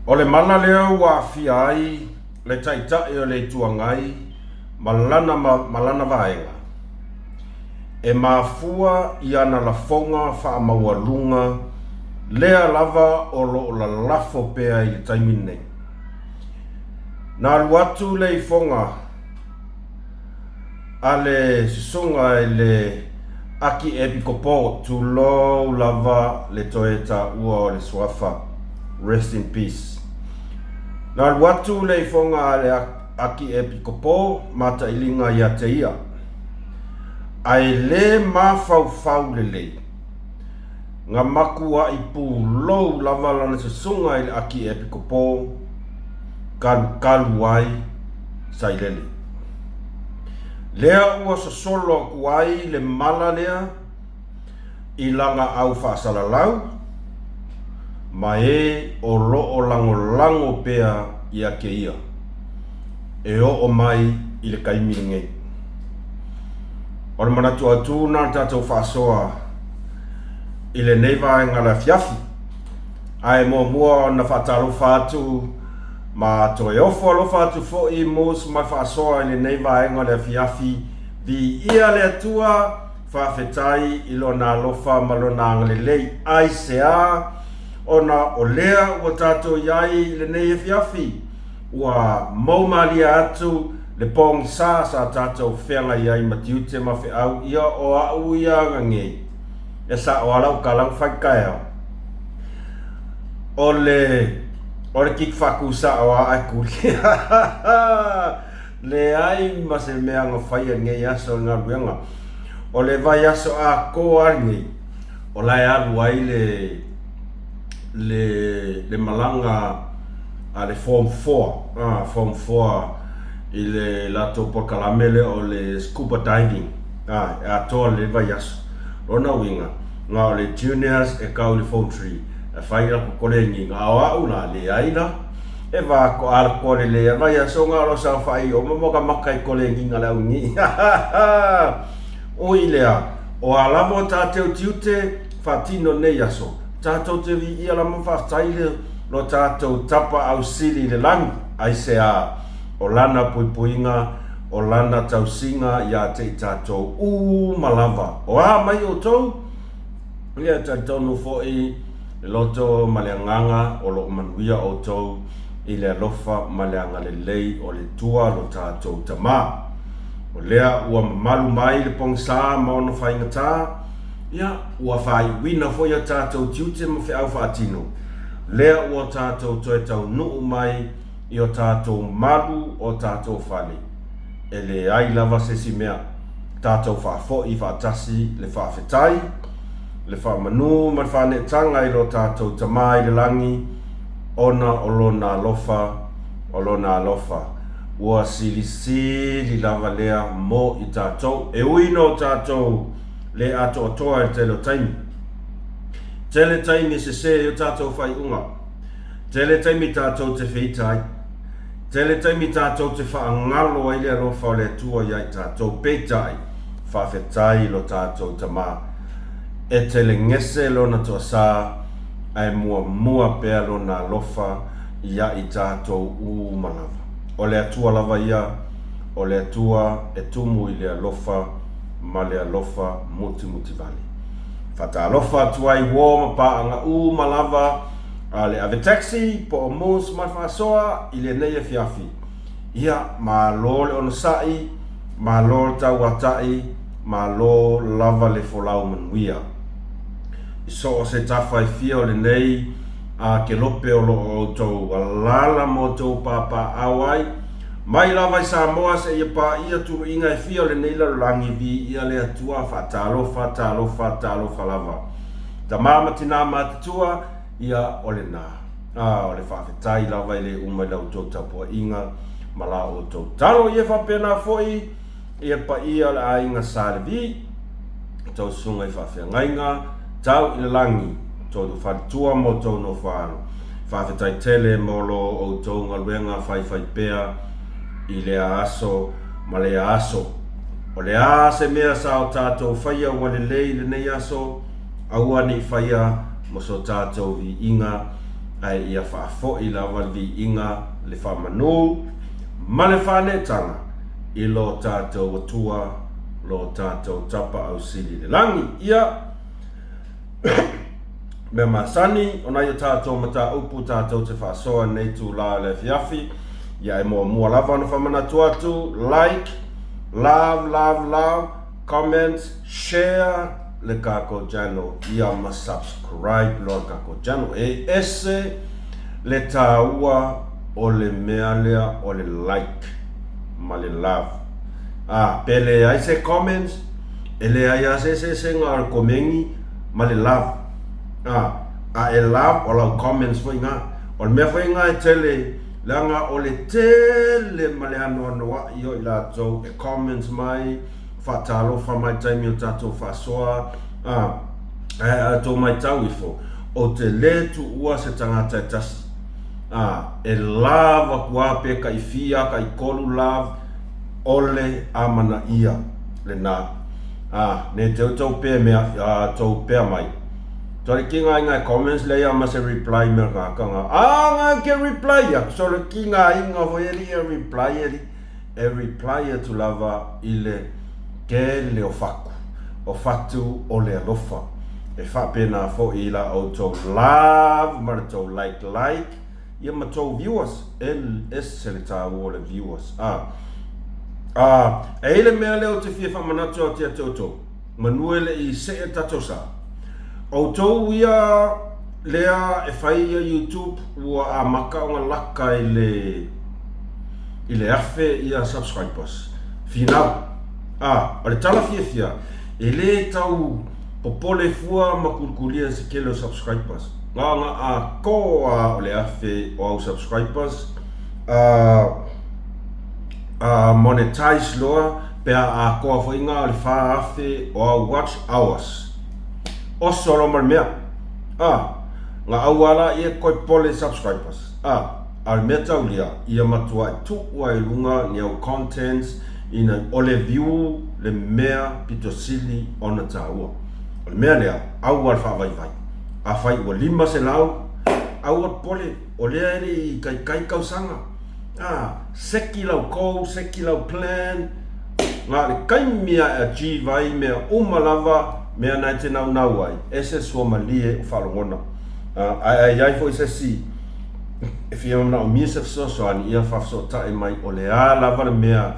O le mala lea ua aafia ai le Taitai o le Itu Agai ma lana ma lana vaega, e mafua i ana lafoga faamaualuga lea lava o lo o lalafo pea i le taimi lenei. Na alu atu le ifoga a le susuga i le Akiepikopo, tulou lava le toe taua o le suafa, rest in peace. Na alu atu le ifoga a le Akiepikopo matailiga ia te ia, ae le mafaufau lelei. Na makuaʻi pulou lava lana susuga i le Akiepikopo, kalukalu ai sailele. Lea ua sosolo aku ai le mala lea i lana au faasalalau ma e o lo o lagolago pea ia te ia e oo mai i le taimi lenei. O le manatu autu lena o le tatou faasoa i lenei vaega o le afiafi. Ae muamua ona faatalofa atu ma toe ofo alofa atu foi Mus ma faasoa i lenei vaega o le afiafi. Viia le Atua, faafetai i Lona alofa ma Lona agalelei. Aisea? Ona o lea ua tatou i ai i lenei afiafi, ua moumalie atu le pogisa sa tatou feagai ai ma tiute ma feau ia o a'u ia aga nei. E sa'o a lau tala na fai taeao. O le o le kik faku sa'o a ae kuli. Leai ma se mea na faia i lenei aso i le galuega. O le vaiaso atoa a lenei o la e alu ai le le le malaga a le Form Four, a Form Four i le latou polokalame lea o le scuba diving, a e atoa lenei vaiaso. Lona uiga, na o le juniors e kau i le phone tree e fai latou koleniga, a o a'u la, leai la. E va ko ala kole le a vaiaso nga o lo saofai o ma makamaka i koleniga le au ni. Ui lea, o a lava o tātou tiute, faatino nei aso. Tātou te viia la ma faafetai le lo tātou tapa au sili i le lagi, aisea, o lana puipuiga, o lana tausiga iā te i tātou uma lava. O a mai outou? Ia talitonu foi le loto ma le agaga o lo o manuia outou i le alofa ma le agalelei o le Atua lo tatou Tama. O lea ua mamalu mai le pogisa ma ona faigata, ia, ua faaiuina foi a tatou tiute ma feau faatino, lea ua tatou toe taunuu mai i o tatou malu o tatou fale, e leai lava se isi mea, tatou faafoi faatasi le faafetai, le faamanu ma le faaneetaga i lo tatou Tama i le lagi, ona o Lona alofa, o Lona alofa, ua silisili lava lea mo i tatou, e ui nō tatou le atoatoa i le tele o taimi. Tele taimi e sesē ai o tatou faaiuga. Tele taimi tatou te feita ai. Tele taimi tatou te faagalo ai le alofa o le Atua ia i tatou, peitai, faafetai i lo tatou Tama, e telegese lona toasa ae muamua pea lona alofa ia i tatou uma lava. O le Atua lava ia, o le Atua e tumu i le alofa ma le alofa mutimutivale. Faatalofa atu ai uo ma paaga uma lava a le ave taxi po o Moose ma le faasoa i lenei afiafi. Ia, malo le onosai, malo le tauata'i, malo lava le folau manuia. I so o se tafa e fia o lenei a kelope o lo o outou alaala ma outou papaaao ai, mai lava i Samoa seia paia tuluiga e fia o lenei lalolagi, viia le Atua, faatalofa, talofa, talofa lava. Tama ma tina matutua, ia o lena. A, o le faafetai lava e le uma i la outou tapuaiga ma la outou talo. Ia faapena foi ia paia o le aiga Sa Levi, tou susuga i faafeagaiga, tau i le lagi, outou faletua ma outou nofoaalo. Faafetai tele mo lo outou galuega faifaipea i lea aso ma lea aso. O le a se mea sa o tatou faia ua lelei i lenei aso? Aua ne i faia mo so tatou viiga. Ae ia faafoi lava le viiga, le faamanu, ma le faaneetaga i lo tatou Atua, lo tatou Tapaau Sili i le lagi. Ia, mea masani, o nai o tatou mataupu tatou te faasoa i lenei itula o le afiafi, ia e muamua lava ona faamanatu atu, like, love, love, love, comment, share le kakou channel, ia ma subscribe loa le kakou channel. E ese le taua o le mea lea o le like ma le love. A, pe leai se comments, e leai lava se eseesega o le komeni ma le love. A, a e love, o lau comments foi na. O le mea foi na e tele, leaga o le tele ma le anoanoai o i latou e comments mai, faatalofa mai taimi o tatou faasoa, a, ae a tou maitau ifo, ou te le tuua se tagata e tasi. A, e love aku a pe kai fia, kai kolu love, ole amanaia lena. A, ne teu tou pea mea, a, tou pea mai. Sorry ki nga inga comments lea ma se reply mea ka ka nga. A nga ke reply ya. Sorry ki nga inga foi eli e reply eli. E reply atu lava i le tele o faku, o fatu o le alofa. E faapena foi i la outou love ma le tou like like, ia ma tou viewers, e ese le taua o le viewers. A, a, e i le mea lea ou te fia faamanatu atu ia te outou, manu e le i see tatou sa. Outou ia lea e fai ia YouTube ua amata ona laka i le i le 1000 ia subscribers. Finau. A, o le tala fiafia, e le tau popole fua ma kulikulia se tele o subscribers. Na ona atoa o le 1000 o au subscribers, a, a monetize loa pe a atoa foi na o le 4000 o au watch hours. Oso loa ma le mea. A, na aua la ia koe popole i subscribers. A, a o le mea taulia, ia matuai tuu ai i luga ni au contents ina o le view le mea pito sili ona taua. O le mea lea, aua le faavaivai. Afai ua 500, aua popole, o lea e le i kaikai tausaga. A, seki lau goal, seki lau plan, na o le taimi lava e achieve ai mea uma lava mea na e te naunau ai, ese suamalie o faalogona. A, ae a i ai foi se isi e fia manaomia se fesoasoani, ia faafesootai mai o le a lava le mea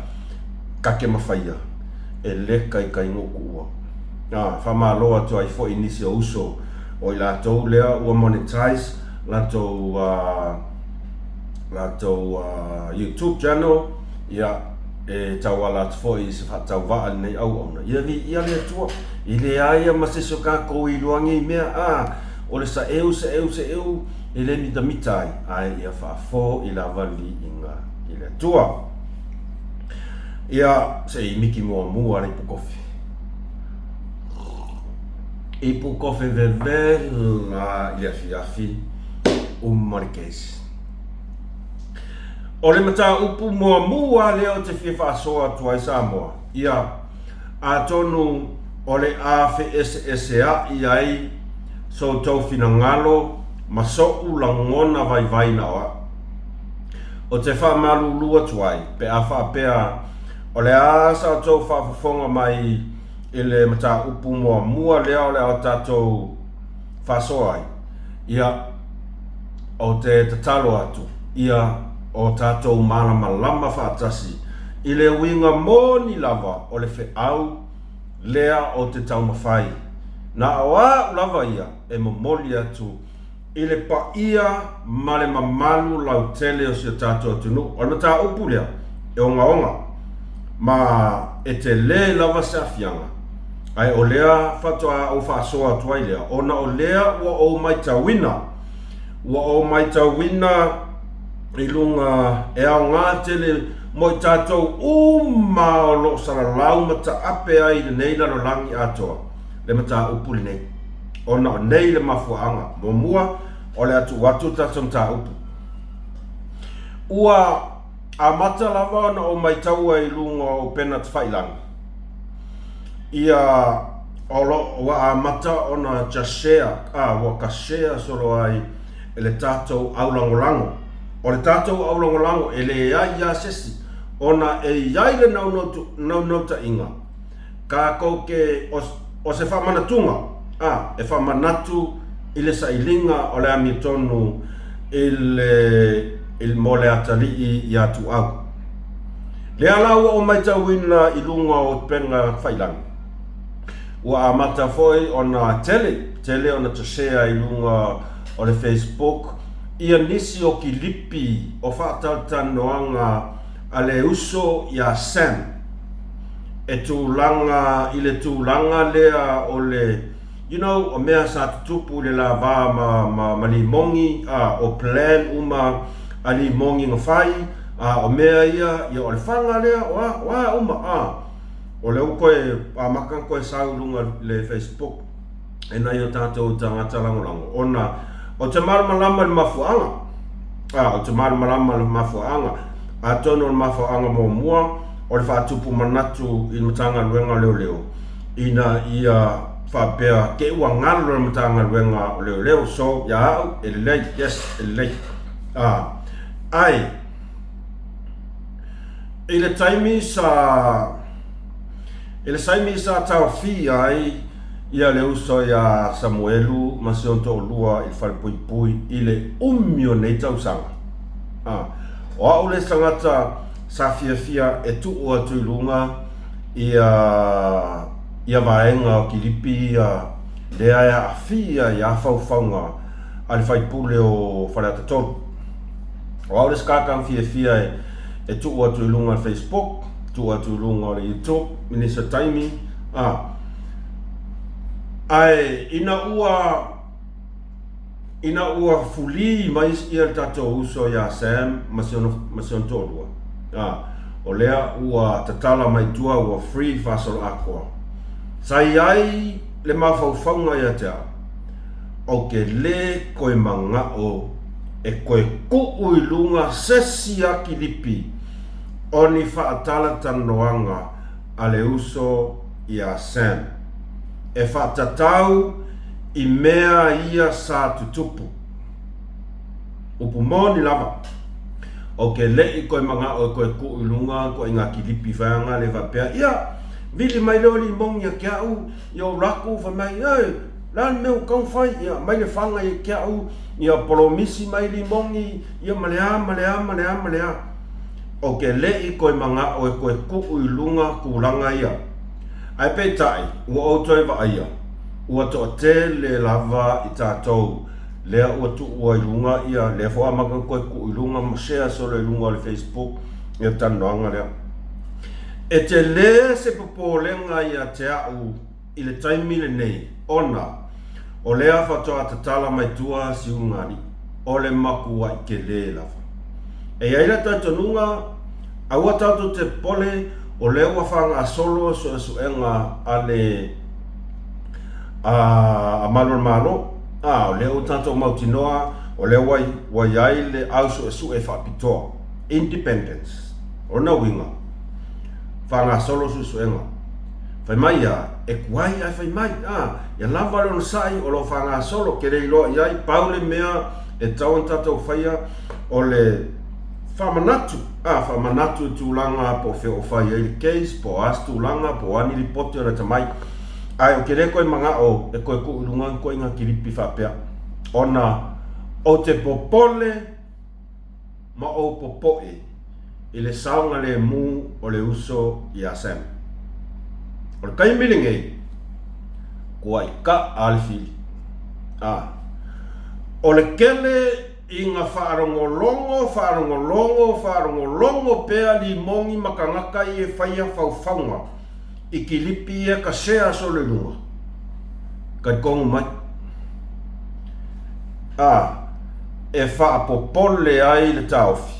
take mafaia, e le kaikai nuu kuua. A, faamalo atu ai foi i nisi o uso o i latou lea ua monetize latou, a, latou YouTube channel, ia, e tauala atu foi i se faatauvaa i lenei auauna. Ia viia le Atua, e leai a ma se isi o kakou e iloa nei mea, a, o le saeu, saeu, saeu, e le mitamita ai, ae ia faafoi lava le viiga i le Atua. Ia, se i miki muamua le ipu kofi. Ipu kofi vevela i le afiafi, uma le kesi. O le mataupu muamua lea ou te fia faasoa atu ai Samoa, ia, atonu o le a feeseesea'i ai so outou finagalo ma so'u lagona vaivai na o a'u. Ou te faamalulu atu ai pe a faapea o le a sa outou faafofoga mai i le mataupu muamua lea o le a tatou faasoa ai, ia, ou te tatalo atu, ia o tatou malamalama faatasi i le uiga moni lava o le feau lea ou te taumafai, na o a'u lava ia e momoli atu i le paia ma le mamalu lautele o si o tatou atunuu. O le mataupu lea e ogaoga ma e tele lava se aafiaga, ae o lea faatoa ou faasoa atu ai lea, ona o lea ua ou maitauina, ua ou maitauina i luga e aoga tele mo i tatou uma o lo o salalau ma taape ai i lenei lalolagi atoa le mataupu lenei. Ona o nei le mafuaaga. Muamua, o le a tuu atu le tatou mataupu. Ua amata lava ona ou maitaua i luga o upega tafailagi, ia o lo, ua amata ona just share, a, ua ka share solo ai e le tatou aulagolago. O le tatou aulagolago e leai lava se isi, ona e i ai le naunautaiga kākou te o se faamanatuga, a, e faamanatu i le sailiga o le amiotonu i le i mo le atalii iā Tuuau. Lea la ua ou maitauina i luga o upega tafailagi, ua amata foi ona tele, tele ona tasea i luga o le Facebook ia nisi o kilipi o faatalatalanoaga a le uso iā Sam e tulaga i le tulaga lea o le, you know, o mea sa tutupu i le la va ma, ma, ma Limogi, a, o plan uma a Limogi na fai, a, o mea ia, ia o le faga lea, o a, o a uma, a. O lea ua toe amata ona toe sau i luga i le Facebook e nai o tatou tagata lagolago ona ou te malamalama i le mafuaaga. A, ou te malamalama i le mafuaaga. Atonu o le mafuaaga muamua o le faatupu manatu i le Matagaluega o Leoleo ina ia faapea te i ua galo le Matagaluega o Leoleo. So, ia au, e lelei, yes, e lelei. A, ae, I le taimi sa I le saimi sa taofia ai ia le uso iā Samuelu ma si ona toalua i le falepuipui i le umi o nei tausaga. A, o au le tagata sa fiafia e tuu atu i luga ia ia vaega o kilipi ia lea e aafia i a faufauga a le faipule o Faleata 3. O au le isi tagata na fiafia e tuu atu i luga o le Facebook, tuu atu i luga o le YouTube i nisi o taimi, a. Ae ina ua ina ua fulī mai ia le tatou uso iā Sam ma si ona ma si ona toalua, a, o lea ua tatala mai tua ua free faasoloatoa. Sa i ai le mafaufauga ia te au, ou te lē toe mana'o e toe tuu i luga se isi akilipi o ni faatalatalanoaga a le uso iā Sam e faatatau i mea ia sa tutupu. Upu moni lava, ou te leʻi toe mana'o e toe tuu i luga ituaiga kilipi vaega lea faapea, ia, vili mai lea o limogi ia te a'u ia ou alu atu fai mai, Ē! Le a le mea ua tatau ona fai? Ia aumai le faga ia te au, ia polomisi mai limogi, ia ma le a, ma le a, ma le a, ma le a. Ou te le i toe manao e toe tuu i luga tulaga ia. Ae peitai, ua ou toe vaaia, ua toatele lava i tatou lea ua tuua i luga ia, lea foi ua amata ona toe tuu i luga ma share solo i luga o le Facebook ia talanoaga lea. E tele se popolega ia te au i le taimi lenei ona o lea faatoa tatala mai tua Siugalii, o le matuaʻi telē lava. E i ai le talitonuga, aua tatou te popole o lea ua faagasolo suesuega a le a Malu o le Malo, a o lea ua tatou mautinoa o lea ua ua i ai le au suesue faapitoa, independence. O lona uiga, faagasolo suesuega. Fai mai ia, e tuai ae fai mai, a, ia lava le onosai o lo o faagasolo, ke le iloa i ai, pau le mea e tatau ona tatou faia, o le faamanatu, a, faamanatu i tulaga po o fea o fai ai le case, po o a se tulaga, po o a ni lipoti o lata mai. Ae ou te le toe manao e toe tuu i luga ni ituaiga kilipi faapea, ona ou te popole ma ou popoe i le saogalemu o le uso iā Sam. O le taimi lenei, kua i kaʻa le fili. A, o le kele i na faalogologo, faalogologo, faalogologo pea limogi ma tagata i e faia faufauga i kilipi ia ka share solo i luga. Talitonu mai. A, e faapopole ai le taofi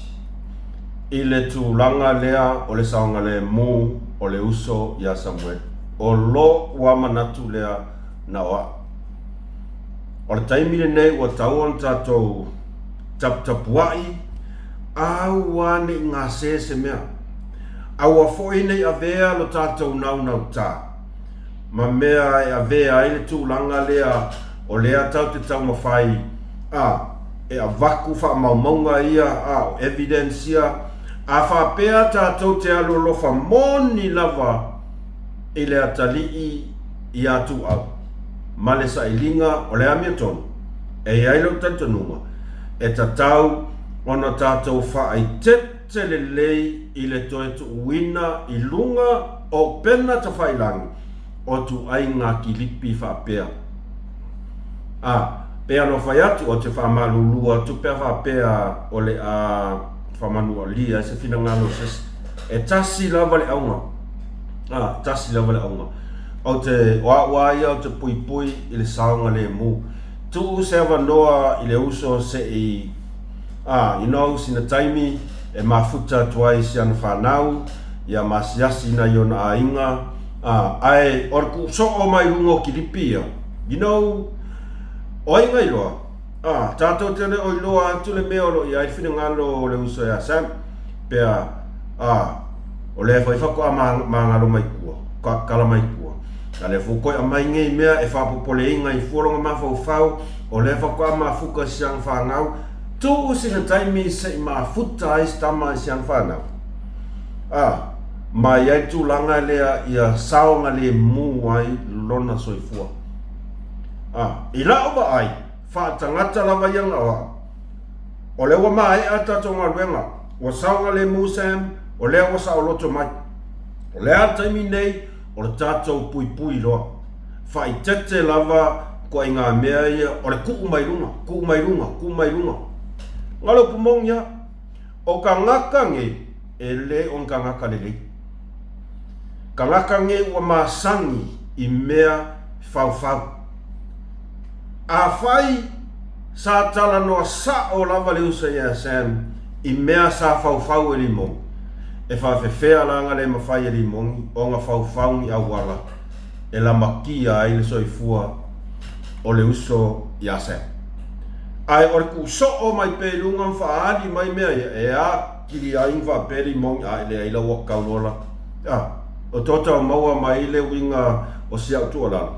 i le tulaga lea o le saogalemu o le uso iā Samuele. O loʻu a manatu lea na o aʻu. O le taimi lenei ua tatau ona tatou taputapuaʻi, aua ne i gase se mea. Aua foi ne i avea lo tatou naunautā ma mea e avea ai le tulaga lea o lea tatou te taumafai a. E avaku faamaumauga ia, a o evidence ia. A faapea tatou te alolofa moni lava i le atalii ia Tuau ma le sailiga o le amiotonu, e i ai lou talitonuga, e tatau ona tatou faaeteete lelei i le toe tuuina i luga o upega tafailangi o ituaiga kilipi faapea. A, pei ona fai atu, ou te faamalulu atu pe a faapea o le a faamanualia ai se finagalo o se isi. E tasi lava le auga. A, tasi lava le auga. Ou te, o au lava ia ou te puipui i le saogalemu. Tuu se avanoa i le uso se i, a, you know, sina taimi e mafuta atu ai si ana fanau, ia ma asiasi i nai ona aiga, a, ae o le kuusoo mai luga o kilipi ia, you know, o ai ga iloa, a, tatou te le o iloa atu le mea o lo o i ai le finagalo o le uso ia Sam, pea, a, o lea foi faatoa magalo mai tua, kala mai tua. A lea foi koe aumai nei mea e faapopoleina ai fua lona mafaufau, o lea faatoa mafuta i si ana fanau, tuu sina taimi se i mafuta ai si tama i si ana fanau. A, ma i ai le tulaga lea ia saogalemu ai lona soifua. A, i la'u vaai, faatagata lava ia na o a'u. O lea ua maea a tatou galuega, ua saogalemu Sam, o lea ua saoloto mai. O le a le taimi nei, o le tatou puipui loa. Faaeteete lava ituaiga mea ia o le kuu mai luga, kuu mai luga, kuu mai luga. Na o le upu moni lava, o tagata nei, e le o ni tagata lelei. Tagata nei ua masani i mea faufau. Afai sa talanoa sa'o lava le uso ia Sam i mea sa faufau e Limogi, e faafefea la na le mafai e Limogi ona faufau ni auala e lamatia ai le soifua o le uso ia Sam. Ae o le tuusoo mai pea i luga ma faaali mai mea ia, e atili ai ona faapea Limogi, a e leai la ua tau loa la. A, o to maua mai le uiga o si a'u tuualalo.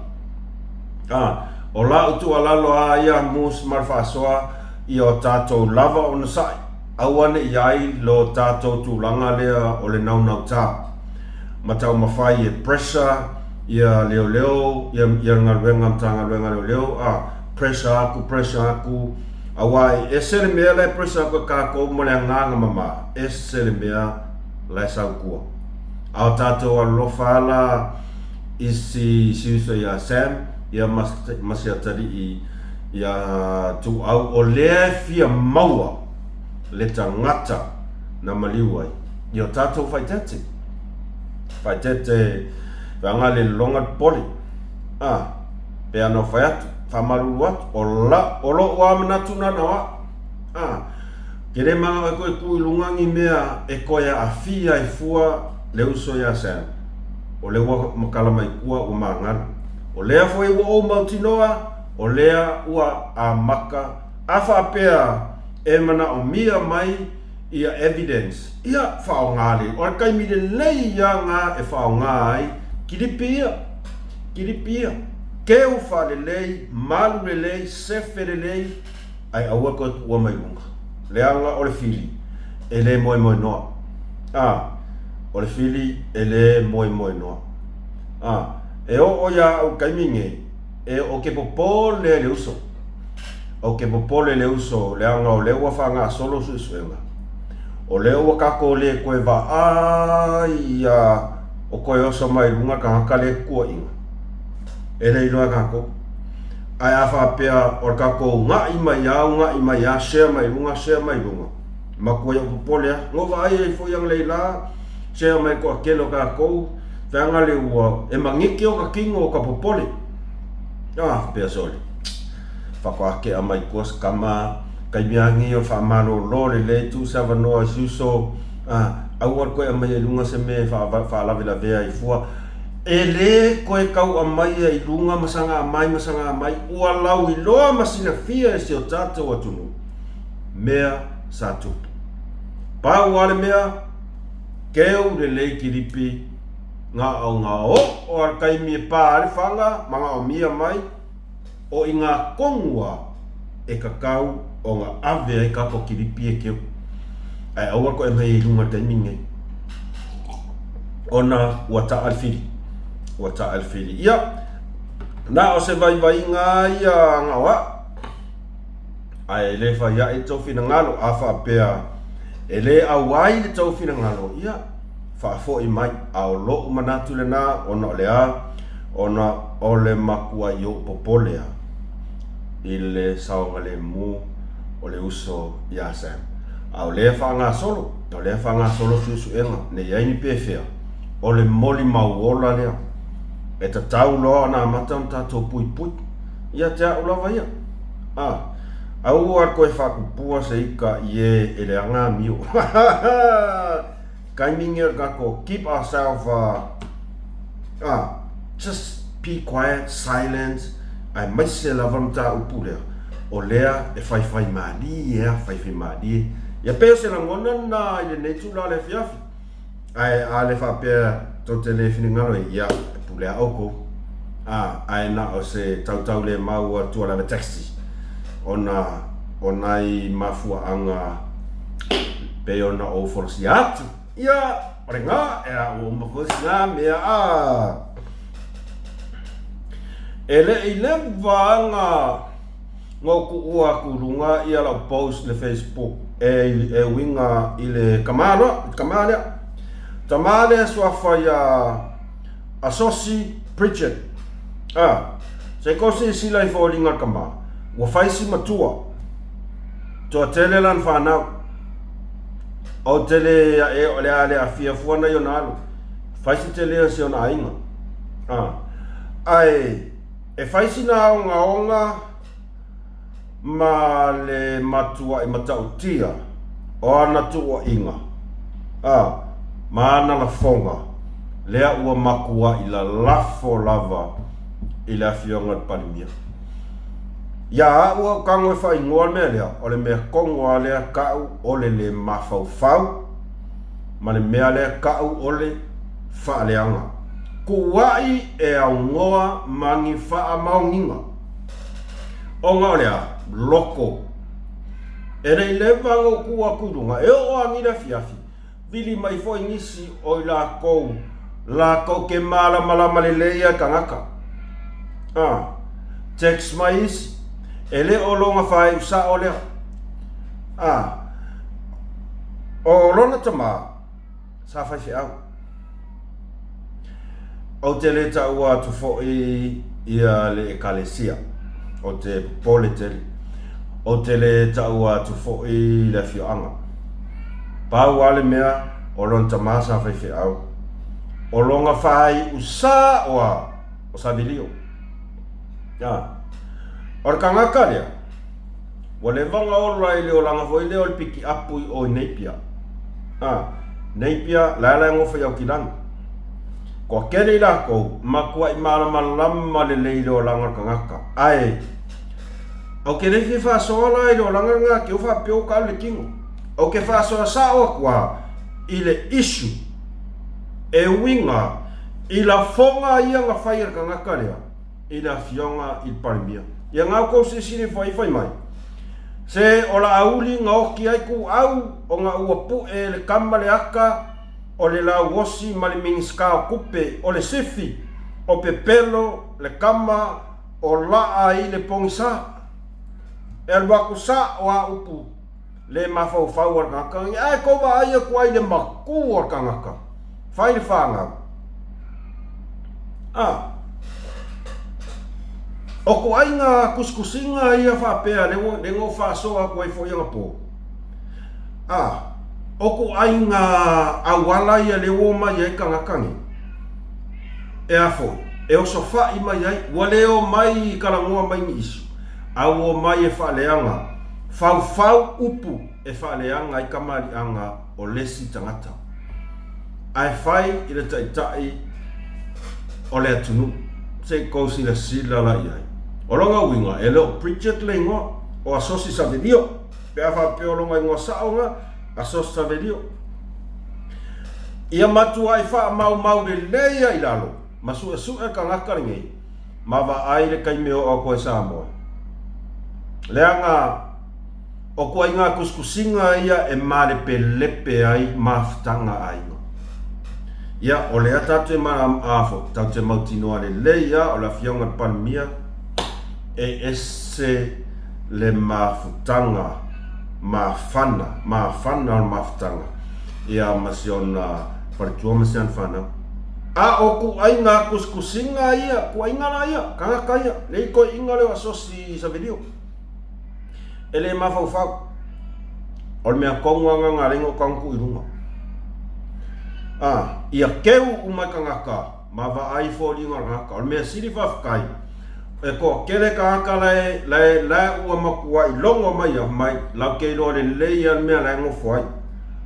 A, o la'u tuualalo a ia Moose ma le faasoa ia o tatou lava onosai, aua ne i ai lo tatou tulaga lea o le naunautā ma taumafai e pressure ia leoleo ia ia le galuega Matagaluega a Leoleo a pressure aku pressure aku aua e ese le mea la e pressure aku e kākou ma le agaga mamā ese le mea la e sau tua. A o tatou alolofa ala i si si uso iā Sam ia ma ma si atalii iā Tuuau o lea e fia maua le tagata na maliu ai i o tatou faaeteete. Faaeteete feaga le lologa le popole. A, pe ana o fai atu, faamalulu atu, o la, o lo'u lava manatu na na o a'u. A, ke le manao e koe kū i luga ni mea e koe aafia ai fua le uso iā Sam. O lea ua makala mai kua ua magalo. O lea foi ua ou mautinoa, o lea ua amata a faapea e manaomia mai ia evidence, ia faaaoga le, o le taimi lelei ia na e faaaoga ai kilipi ia, kilipi ia, keu faalelei, malu lelei, sefe lelei, ae aua toe tuua mai luga. Leaga o le fili, e le moemoenoa. A, o le fili e le moemoenoa. A, e oo iā au taimi nei, e ou te popole i le uso. Ou te popole i le uso, leaga o lea ua faagasolo suesuega. O lea ua tatou le toe vaai ia o toe oso mai luga le tagata lea e tutuaina. E le iloa e tatou. Ae a faapea o le tatou una'i mai a una'i mai a share mai luga share mai luga, matua i ou popole a. Na ou vaai ai foi analeila share mai le toatele o tatou feaga le ua e maniti o ta tino o ta popole. Ah, pea sole. Faatoa tea mai tua se tama, taimi a nei o le faamalolo lelei, tuu se avanoa i si uso, ah, aua le toe aumaia i luga se mea e faalavelavea ai fua. E le toe tau aumaia i luga ma saga mai ma saga mai, ua lauiloa ma silafia e si o tatou atunuu mea sa tupu. Pau lava le mea, keu lelei kilipi na o nga oo a le taimi e pa ai le fana, manaomia mai, o i nga tonu a. e kakau ona ave ai kako kilipi e keu. Ae aua koe mai i luga taimi nei. Ona ua taa le fili. Ua taa le fili. Ia, na o se vaivaiga ia na o a'u. Ae le fai a'i le tou finagalo, a faapea e le auai le tou finagalo, ia, faafoi mai. A o lo'u manatu lena, ona o le a? Ona o le matuai ou popole a i le saogalemu o le uso iā Sam. A o lea faagasolo, o lea faagasolo suesuega, ne i ai ni pefea, o le molimau ola lea. E tatau loa ona amata ona tatou puipui. Ia te a'u lava ia. A, aua toe faatupua se ika i e e leaga amio. Taimi nei o le tatou keep ourselves uh, uh, just be quiet, silent, aemaise lava le mataupu lea, o lea e faifai malie a, faifai malie. Ia pei o se lagona lena i lenei itula o le afiafi. Ae a le faapea tou te le finagalo ai, ia, e pule a oukou. A, ae na o se tautaulemau atu a le ave taxi, ona o nai mafuaaga pei ona ou folasia atu. Ia, o le gā, e a ua uma foi sina mea, a. E le i leva aga Na ou tuua atu i luga ia lau post i le Facebook e, e uiga i le tama loa, i le tama lea. Tama lea suafa ia Asosi Pritchard. Ah, se i kou silasila i foliga o le tama, ua fai si matua. Toatele lana fanau. Ou te le ae o le a le aafia fua nai ona alo. Fai si tele o si ona aiga. Ah, ae E fai sina ogaoga ma le matuaʻi matautia o ana tuuaiga, a, ma ana lafoga, lea ua matuaʻi lalafo lava i le Afioga i le Palemia. Iā aʻu au tago e faaigoa le mea lea, o le mea tonu lava lea kaʻu o le lē mafaufau ma le mea lea kaʻu o le faaleaga. Kuuaʻi e aunoa ma ni faamaoniga. Ona o le a? Loko. E le i leva ona ou tuu atu i luga, e oo a ni le afiafi, vili mai foi nisi o i lakou, lakou ke malamalama lelei ia i tagata. A, text mai isi, e le o lona faaiu sao lea. A, o lona tama, sa faifeau. Ou te le taua atu foi ia le Ekalesia, ou te popole tele. Ou te le taua atu foi le afioaga. Pau lava le mea, o lona tama sa faifeau. O lona faaiu sao lava, o Savilio. O le tagata lea, Ua leva ona ola i le olaga foi lea o le pikiapu i o i Napier. A, Napier, la e la e nofo i Aukilani. Kua kele i lakou, matuai malamalama lelei i le olaga o le tagata. Ae, ou te le fia faasoa la i le olaga lena, te u faapea ua taalu le tino. Ou te faasoa sao atu lava i le issue e uiga i lafoga ia na fai e le tagata lea. i le Afioga i le Palemia. Ia na outou silasila ifo ai fai mai, Se o la auli na oti ai kuau ona ua pue e le tama le aka o le lauosi ma le Minisita o Tupe o le sifi o pepelo le tama o laa i le pogisa. E alu atu sa o a upu le mafaufau a le tagata, ae tou vaai atu ai i le matua o le tagata, fai le fanau. A, o ituaiga tusitusiga ia faapea lea ua, lea na ou faasoa atu ai foi anapo. A, o ituaiga auala ia lea ua omai ai tagata nei, e a foi, e osofai mai ai, ua le omai i talanoa mai ni issue, a ua omai e faaleaga, faufau upu e faaleaga ai kamaliʻaga o le isi tagata. Ae fai i le taitai o le atunuu. Se i tou silasila la i ai. O lona uiga, e le o Bridget le igoa, o Asosi Savelio. Pe a faapea o lona igoa sao lena, Asosi Savelio. Ia matuai faamaumau lelei ai i lalo, ma suesue tagata lenei, ma vaai le taimi e oo atu ai Samoa. Leaga o kuaiga tusitusiga ia e malepelepe ai mafutaga a aiga. Ia, o lea tatou te ma, a, fo, tatou te mautinoa lelei a, o le Afioga i le Palemia, e ese le mafutaga mafana, mafana o le mafutaga, ia ma si ona faletua ma si ana fanau. A o kuaiga tusitusiga ia, kuaiga la ia, tagata ia, lei toeaiina lea o Asosi Savelio. E le mafaufau. O le mea tonu lava lena na ala ai ona ou tago tuu i luga. A, ia keu uma i tagata ma vaai foliga o le tagata. O le mea sili faafetai, e toatele tagata la e, la e, la e ua matuai logo mai ia mai, lau te iloa lelei lava le mea la e nofo ai.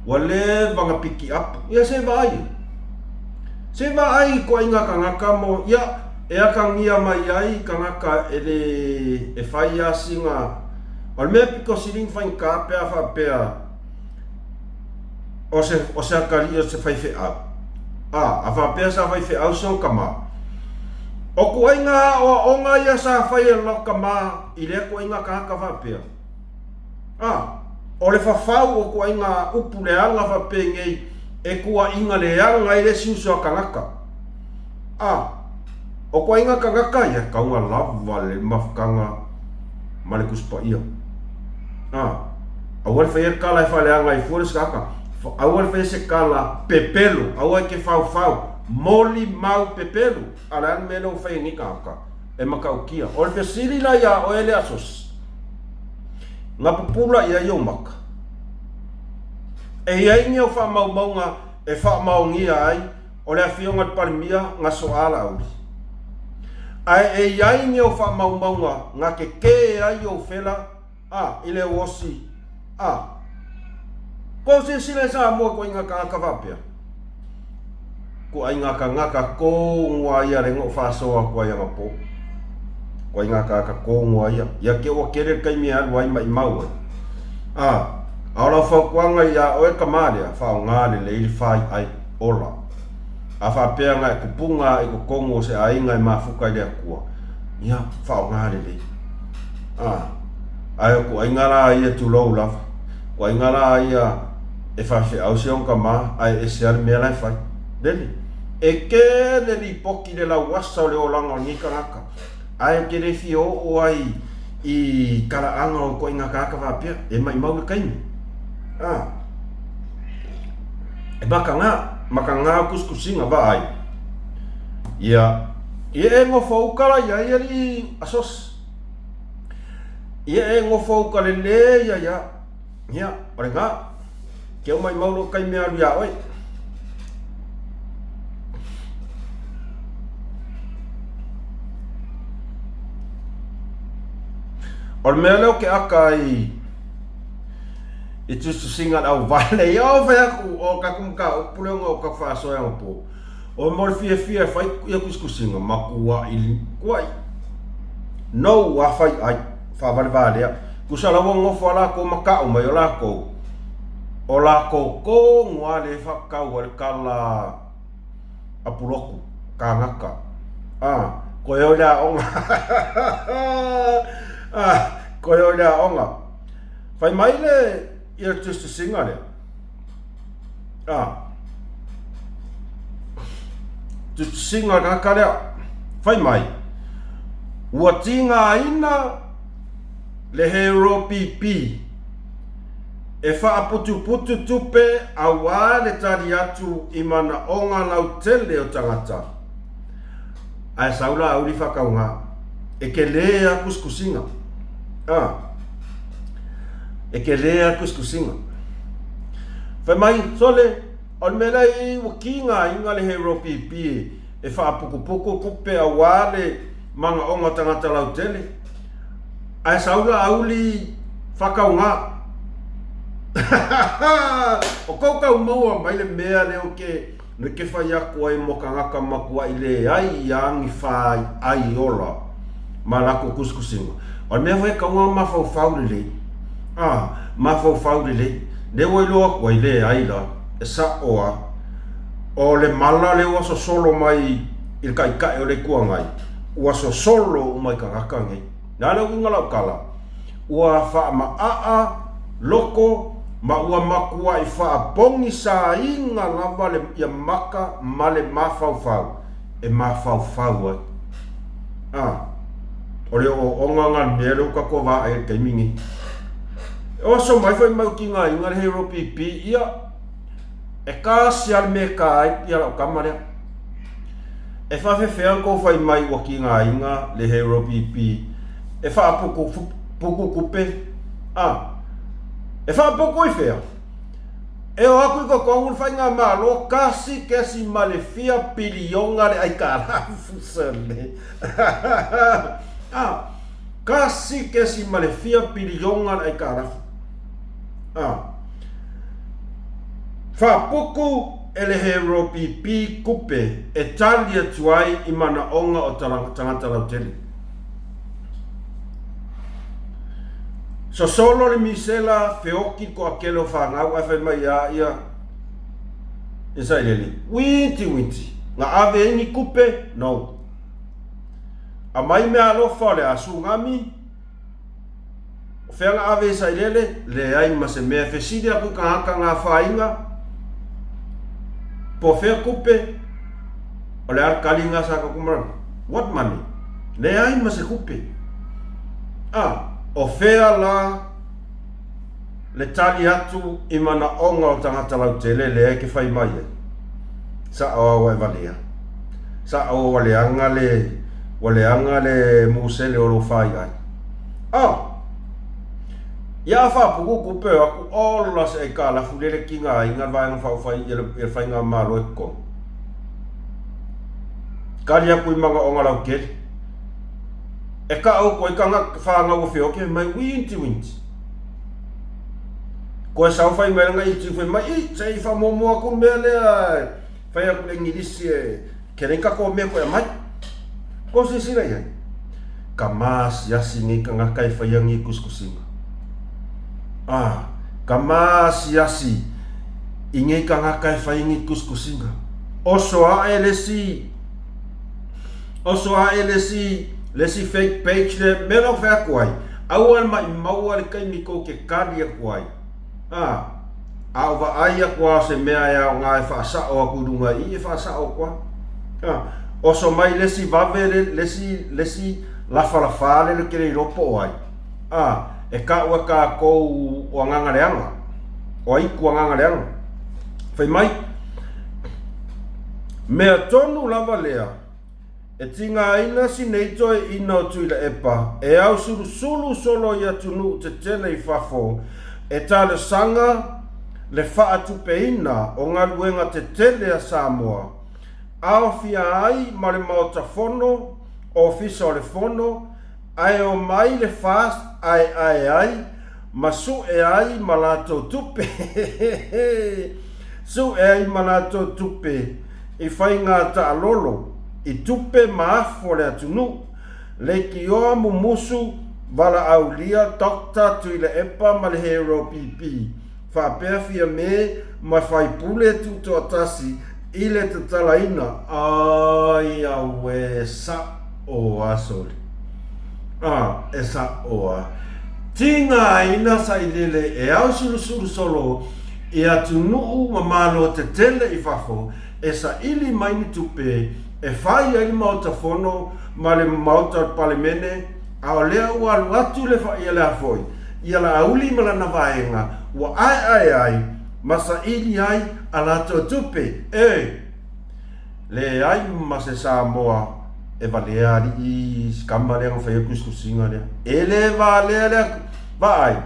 Ua leva ona pikiapu. Ia se vaai. Se vaai i ituaiga tagata mo, ia, e atagia mai ai tagata e le, e fai lava sina, o le mea pito sili ona faigata pe a faapea o se, o se atalii o se faifeau. A, a faapea sa faifeau si ona tama. O ituaiga aoaoga ia sa fai e lona tama i lea ituaiga tagata faapea. A, o le fafau o ituaiga upu leaga faapenei e tuuaiga leaga ai le isi uso a tagata. A, o ituaiga tagata ia, e tauga lava le mafutaga ma le Tusi Paia. A, aua le faia le tala e faaleaga ai fua le isi tagata. Aua le faia se tala pepelo, aua e te faufau, molimau pepelo. A o le a le mea lea ua fai e nei tagata? E matautia. O le fesili la iā oe le Asosi, na pupula i ai ou maka? E i ai ni au faamaumauga e faamaonia ai o le Afioga i le Palemia na soa Laauli? Ae e i ai ni au faamaumauga na tetē ai ou fela A, i le osi, a. Kou silasila i Samoa ituaiga tagata faapea? Ituaiga tagata tonu a ia lea na ou faasoa atu ai anapo. Ituaiga tagata tonu a ia. Ia te ua tele le taimi e alu ai maimau ai. A, a o lau fautuaga iā oe tama lea, faaaoga lelei le faiai ola. A faapea na e tupuga i totonu o se aiga e mafuta i le Atua, ia, faaaoga lelei. A, ae o tuaiga la ia tulou lava, tuaiga la ia e faifeau si ona tama ae ese lava le mea la e fai. Lele, e tele lipoti le lauasa o le olaga o lenei tagata, ae ou te le fia oo ai i talaaga o ituaiga tagata faapea, e maimau le taimi. A, e makaga, makaga o tusitusiga, vaai. Ia, ia e nofo uka la i ai alii Asosi. Ia e nofo uka lelei ai a. Ia, o lena. Keu maimau lou taimi e alu iā oe. O le mea lea ou te aka ai i tusitusiga a le auvale, ia o fai atu, o tatou mataupu lea ona o tatou faasoa anapo. O mo le fiafia e fai ia tusitusiga, matuai, tuai. Nou a fai ai, faavalevalea. Tusa la ua nofo a latou ma tau mai o latou, o latou tonu lava lea e faatau ai le kala a pulotu, kānaka. A, koe o i le aoga. A, koe o i le aoga. Fai mai le ia tusitusiga lea. A, tusitusiga le tagata lea. Fai mai, ua tigaina le Hero PP e faaputuputu tupe auā le tali atu i manaoga lautele o tagata. Ae sau Laauli faatauga, e telē a tusitusiga. A, e telē a tusitusiga. Fai mai, sole, o le mea lea i ua tigaina le Hero PP e faaputuputu tupe auā le manaoga o tagata lautele. Ae sau Laauli faatauga. O kou tau maua mai le mea lea ou te te fai atu ai mo tagata matuai leai i agi faiai ola ma latou tusitusiga. O le mea foi e tatau ona mafaufau lelei, a, mafaufau lelei, lea ua iloa atu ai, leai la, e sa'o lava. O le mala lea ua sosolo mai i le Taitai o le Itu Agai, ua sosolo uma i tagata nei. O le a le uiga o lau tala? Ua faamaʻaʻa loko ma ua makuaʻi faapogisaina lava le ia maka ma le mafaufau e mafaufau ai. A, o le ooooga nga mea lea ua tatou vaai i le taimi nei. E oso mai foi mai tigaina le hero pipi ia e kasi a le mea e ta ai ia lau tama lea. E faafefea ona tou fai mai ua tigaina le hero pipi e faaputu putu tupe? A, e faaputu i fea? E o atu i totonu le faigamalo 1.4 piliona le aitalafu sale. A, 1.4 piliona le aitalafu. A, faaputu e le Hero PP kupe e tali atu ai i manaoga o tagata lautele. Sosolo le misela feoki le toatele o fanau ae fai mai ia ia i sailele. Winti winti. Na ave ai ni kupe? No. Amai mea alofa o le a sugami. O fea na ave i sailele? Leai ma se mea. Fesili aku i tagata na afaina. Po o fea kupe? O le a le tali na sa tatou marana? What money? Leai ma se kupe. A, o fea la le tali atu i manaoga o tagata lautele lea e ke fai mai ai? Sa'o a ua e valea. Sa'o ua leaga le, ua leaga le musele o lou faiai. A! Ia a faapuku kupe o aku, ola se aikalafu lele tigaina le Vaega Faaupufai ia le Faigamalo e totogi. Kali aku i manaoga lautele. E ka outou ai tagata fanau o feoki fai mai, Winti, winti. Koe sau fai mai lana iti fai mai, i, se i faamuamua atu le mea lea e fai atu le Igilisi e ke lei tatou mea koe aumai. Kou silasila i ai. Ka maasiasi nei tagata e faia nei tusitusiga. Ah, ka maasiasi i nei tagata e faia nei tusitusiga. Oso ae le isi Oso ae le isi le isi fake page lea mea la ou fai atu ai, aua le maʻimau le taimi tou te kali atu ai. A, a o vaai atu lava o se mea e aoga e faasao atu i luga i i, e faasao atu lava. A, oso mai le isi vave le, le isi, le isi lafalafa lele ou te le iloa po o ai. A, e taʻu e kākou o agaga leaga, o aitu agaga leaga. Fai mai, Mea tonu lava lea, e tigaina si nei toeaina o Tuilaepa e ausulusulu solo i atunuu tetele i fafo e talosaga le faatupeina o galuega tetele a Samoa, aofia ai ma le Maota Fono, Ofisa o le Fono, ae omai le fast aeae ai ma suʻe ai ma latou tupe suʻe ai ma latou tupe i faiga taalolo i tupe ma afu o le atunuu leitioa mumusu valaaulia Doctor Tuilaepa ma le Hero PP Faapea Fiame ma Faipule Tutoatasi i le tatalaina, ai auē sa'o a sole. A, e sa'o a. Tigaina sailele e ausulusulu solo i atunuu ma malo tetele i fafo e saili mai ni tupe e fai ai le Maota Fono ma le Maota o le Palemene, A o lea ua alu atu le ia le a foi, ia Laauli ma lana vaega ua aeae ai ma saili ai a latou tupe, e leai ma se Samoa e valea alii si tama lea na faia tusitusiga lea. E le valea lea vaai.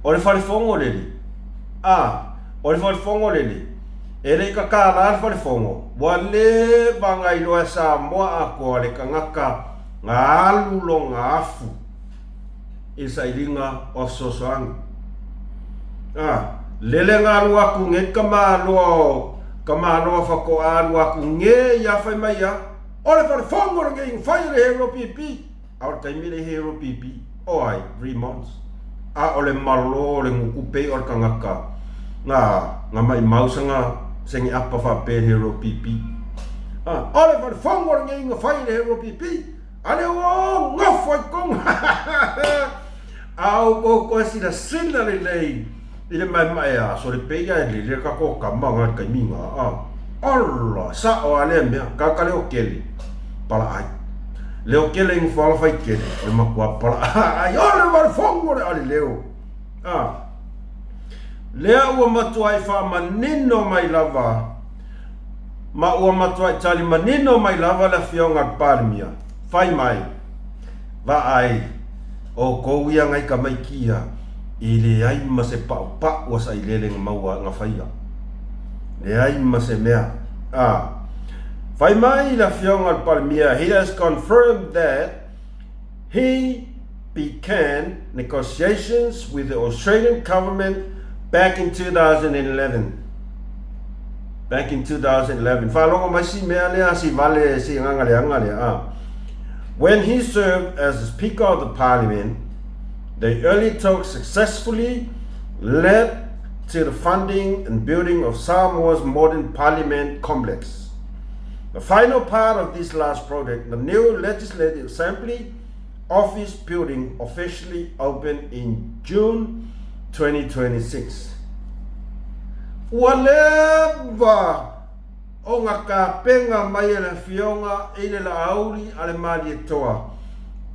O le fale fono lele. A, o le fale fono lele. E le i kakala le fale fono. Ua leva na iloa e Samoa atoa le tagata Na alu lona afu i le sailiga o fesoasoani. A, lele na alu aku nei tamaloa o tamaloa faatoa alu aku nei ia fai mai ia, o le fale fono lenei na fai e le Hero PP. A o le taimi le Hero PP, o ai, Remons. A o le malo o le gutu pei o le tagata na, na maimau sanga senge apa faapea le Hero PP. A, o le fale fono lenei na fai e le Hero PP. A lea ua nofo i totonu. A oukou koe silasila lelei i le maemae aso le peia e lele ka ko kama nga taimi nga a. Ola, sa'o a lea mea, ka ka leo kele, pala ai. Leo kele i ngufuanga fai kele, o le makua pala ai, o le wale fongo le ale leo. A. Lea ua matuai faamanino mai lava, ma ua matuai tali manino mai lava le Afioga a le Palemia, fai mai, Vaai, oukou ia ngai tamaiti ia, e leai ma se paupau a sailele na maua na faia. Leai ma se mea. A. Fai mai le Afioga a le Palemia, he has confirmed that he began negotiations with the Australian government back in 2011. Back in 2011. Faalogo mai si mea lea, si vale, si agaga leaga lea. A. When he served as the Speaker of the Parliament, the early talks successfully led to the funding and building of Samoa's modern parliament complex. The final part of this last project, the new Legislative Assembly office building, officially opened in June 2026. Ua leva o nga kapenga mai e le Afioga i le Laauli a le Malietoa,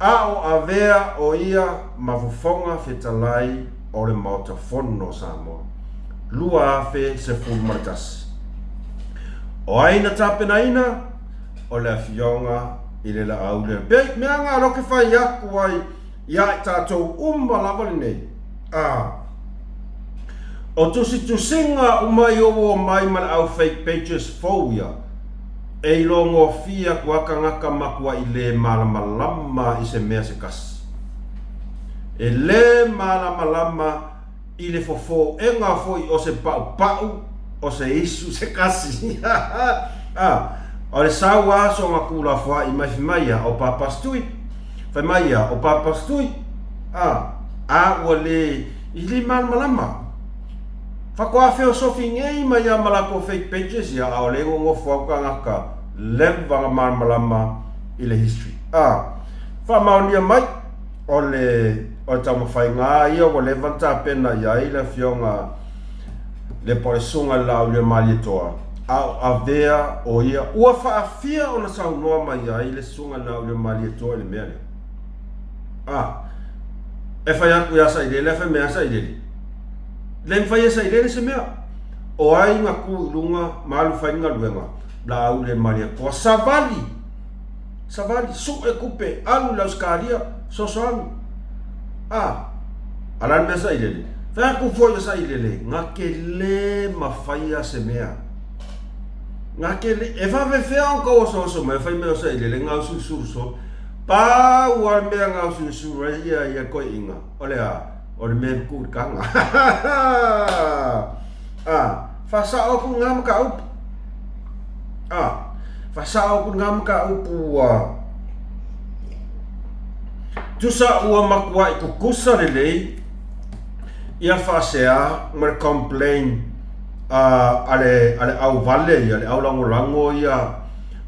a o avea o ia ma fofoga fetalai o le Maota Fono o Samoa, 2011. O ai na tapenaina? O le Afioga i le Laauli a le. Pei mea nga loke fai aku ai ia i tatou uma lava lenei. A. O tusitusiga uma i ouo mai ma le au fake pages fou ia, e iloa gofie aku a kagaka makuaʻi lē malamalama i se mea se kasi. E lē malamalama i le fofoʻega foi o se paʻupaʻu o se isu se kasi. A, o le sau aso nga kulafoaʻi mai fai mai ia, o Papastui. Fai mai ia, o Papastui. A, a ua lē i lē malamalama. Faatoa feosofi nei mai ia ma latou fake pages ia, a o lē nonofo au tagata leva na malamalama i le history. A, faamaonia mai, o le, o le taumafaiga ia ua leva na tapena i ai le Afioga Lepolesuga i le Laauliamalietoa, a o avea o ia ua faafia ona saunoa mai ai le Susuga i le Laauliamalietoa i le mea lea. A, e fai atu iā Sailele, a fai mai ia Sailele, Le mafai e Sailele se mea. O ai na tu i luga ma alu fai le galuega? Laauliamalietoa. Savali! Savali, sue tupe, alu i le Ausetalia, fesoasoani. A, a o le a le mea Sailele? Fai atu foi ia Sailele, na te le mafaia se mea. Na te le, e faafefea ona tau osoaoso mai, fai mai o Sailele, gausulusulu solo. Pau lava le mea gausulusulu ai ia ia toeaiina, o le a? O le mea e tuu i le taga. A, faasao atu lena mataupu. A, faasao atu lena mataupu ua tusa ua matuai tutusa lelei ia faasea ma le complain a, a le, a le auvale ia, le aulagolago ia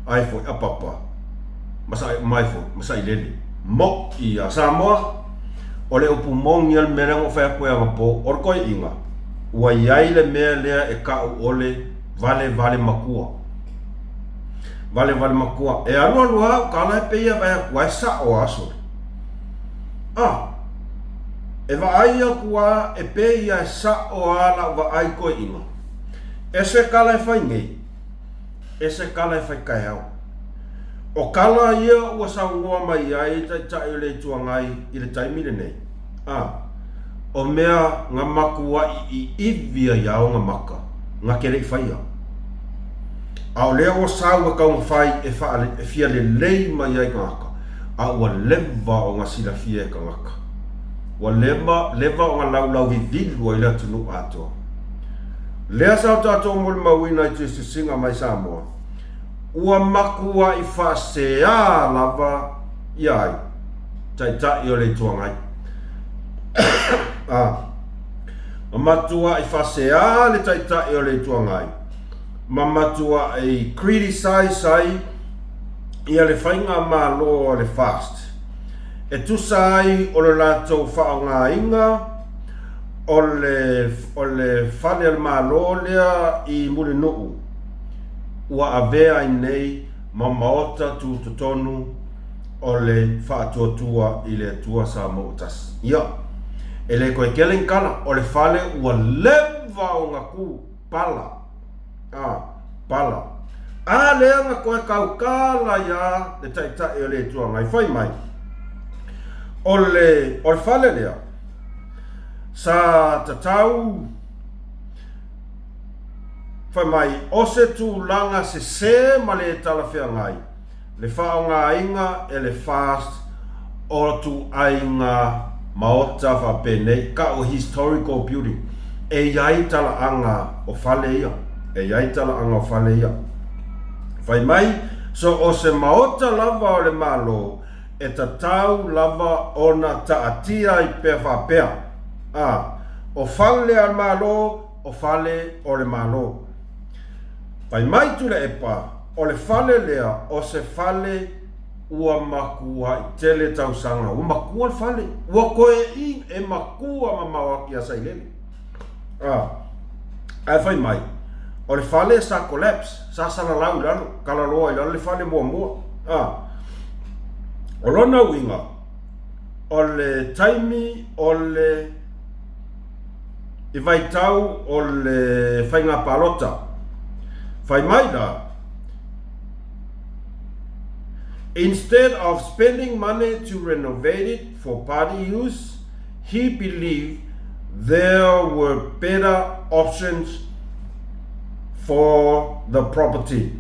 ai foi a Papa ma sa, mai foi ma Sailele. Mo'i ia Samoa, o le upu moni a le mea lea na ou fai atu ai anapo, o le toeaiina, ua i ai le mea lea e ta'u o le valevale matua. Valevale matua. E alualu lava au tala e pei e vaai atu ai sa'o a sole. A, e vaai atu a e pei ia e sa'o a la'u vaai toeaiina. E se tala e fai nei, e se tala e fai taeao. O tala ia ua saunoa mai ai Taitai o le Itu Agai i le taimi lenei, a, o mea nga matuaʻi iivi ai a ona maka, nga ke leʻi faia. A o lea ua sau e taumafai e faa, e fia lelei mai ai tagata, a ua leva ona silafia e tagata. Ua leva, leva ona laulau vivilu ai le atunuu atoa. Lea sa o tatou molimauina i tusitusiga mai Samoa, ua matuaʻi faaseā lava ia ai, Taitai o le Itu Agai. A, ma matuaʻi faaseā le Taitai o le Itu Agai, ma matuaʻi criticize ai ia le faigamalo a le FAST. E tusa ai o le latou faaaogaina o le o le fale a le Malo lea i Mulinuu ua avea ai nei ma maota tutotonu o le faatuatua i le Atua Samoa ua tasi. Ia, e le toe tele ni tala, o le fale ua leva ona tu pala. A, pala. A lea na toe tautala iā le Taitai o le Itu Agai, fai mai, o le, o le fale lea, sa tatau, fai mai, o se tulaga sesē ma le talafeagai, le faaaogaina e le FAST o ituaiga maota faapenei, ka'o historical building, e i ai talaaga o fale ia, e i ai talaaga o fale ia. Fai mai, so o se maota lava o le Malo e tatau lava ona taatia ai pea faapea, a, o fale a le Malo, o fale o le Malo. Fai mai Tuilaepa, O le fale lea o se fale ua matua'i tele tausaga, ua matua le fale, ua toe i e matua mamao atu ia Sailele. A, ae fai mai, o le fale sa collapse, sa salalau i lalo, talaloa i lalo le fale muamua. A, o lona uiga, o le taimi o le I vaitau o le faiga palota. Fai mai la, Instead of spending money to renovate it for party use, he believed there were better options for the property.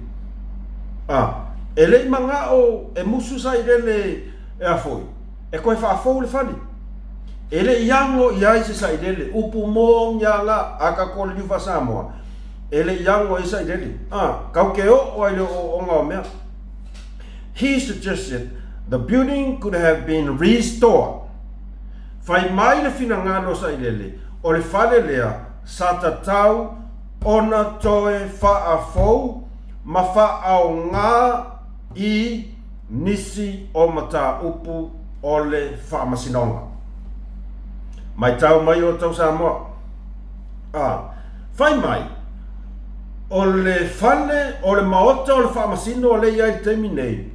A, e le i mana'o e musu sailele e a foi, e toe faafou le fale. E le i ago i ai se sailele, upu moniaga a tatou le Niu Faa-Samoa, e le i ago i ai sailele. A, kau ke oo ai le ooooga o mea. He suggested the building could have been restored. Fai mai le finagalo o sailele, o le fale lea sa tatau ona toe faafou ma faaaoga i nisi o mataupu o le Faamasinoga. Matau mai outou Samoa. A, fai mai, o le fale, o le maota o le Faamasino lea e i ai i le taimi nei,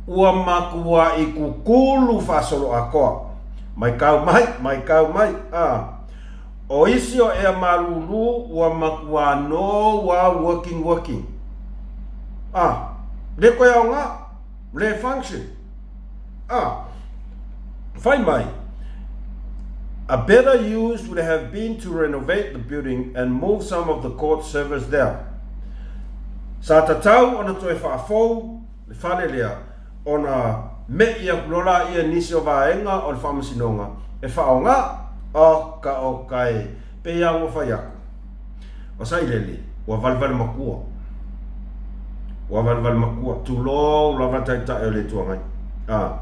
ua matuai kukulu faasoloatoa. Matau mai, matau mai, a, o isi o ea malūlū ua matuā no ua working working. A, le toe aoga, le function. A, fai mai, A better use would have been to renovate the building and move some of the court servers there. Sa tatau ona toe faafou le fale lea ona me'i aku loa laia nisi o vaega o le faamasinoga e faaaoga, oka oka e, pei lava ua fai aku. O Sailele, ua valevale makua. Ua valevale makua. Tulou lava le Taitai o le Itu Agai. A.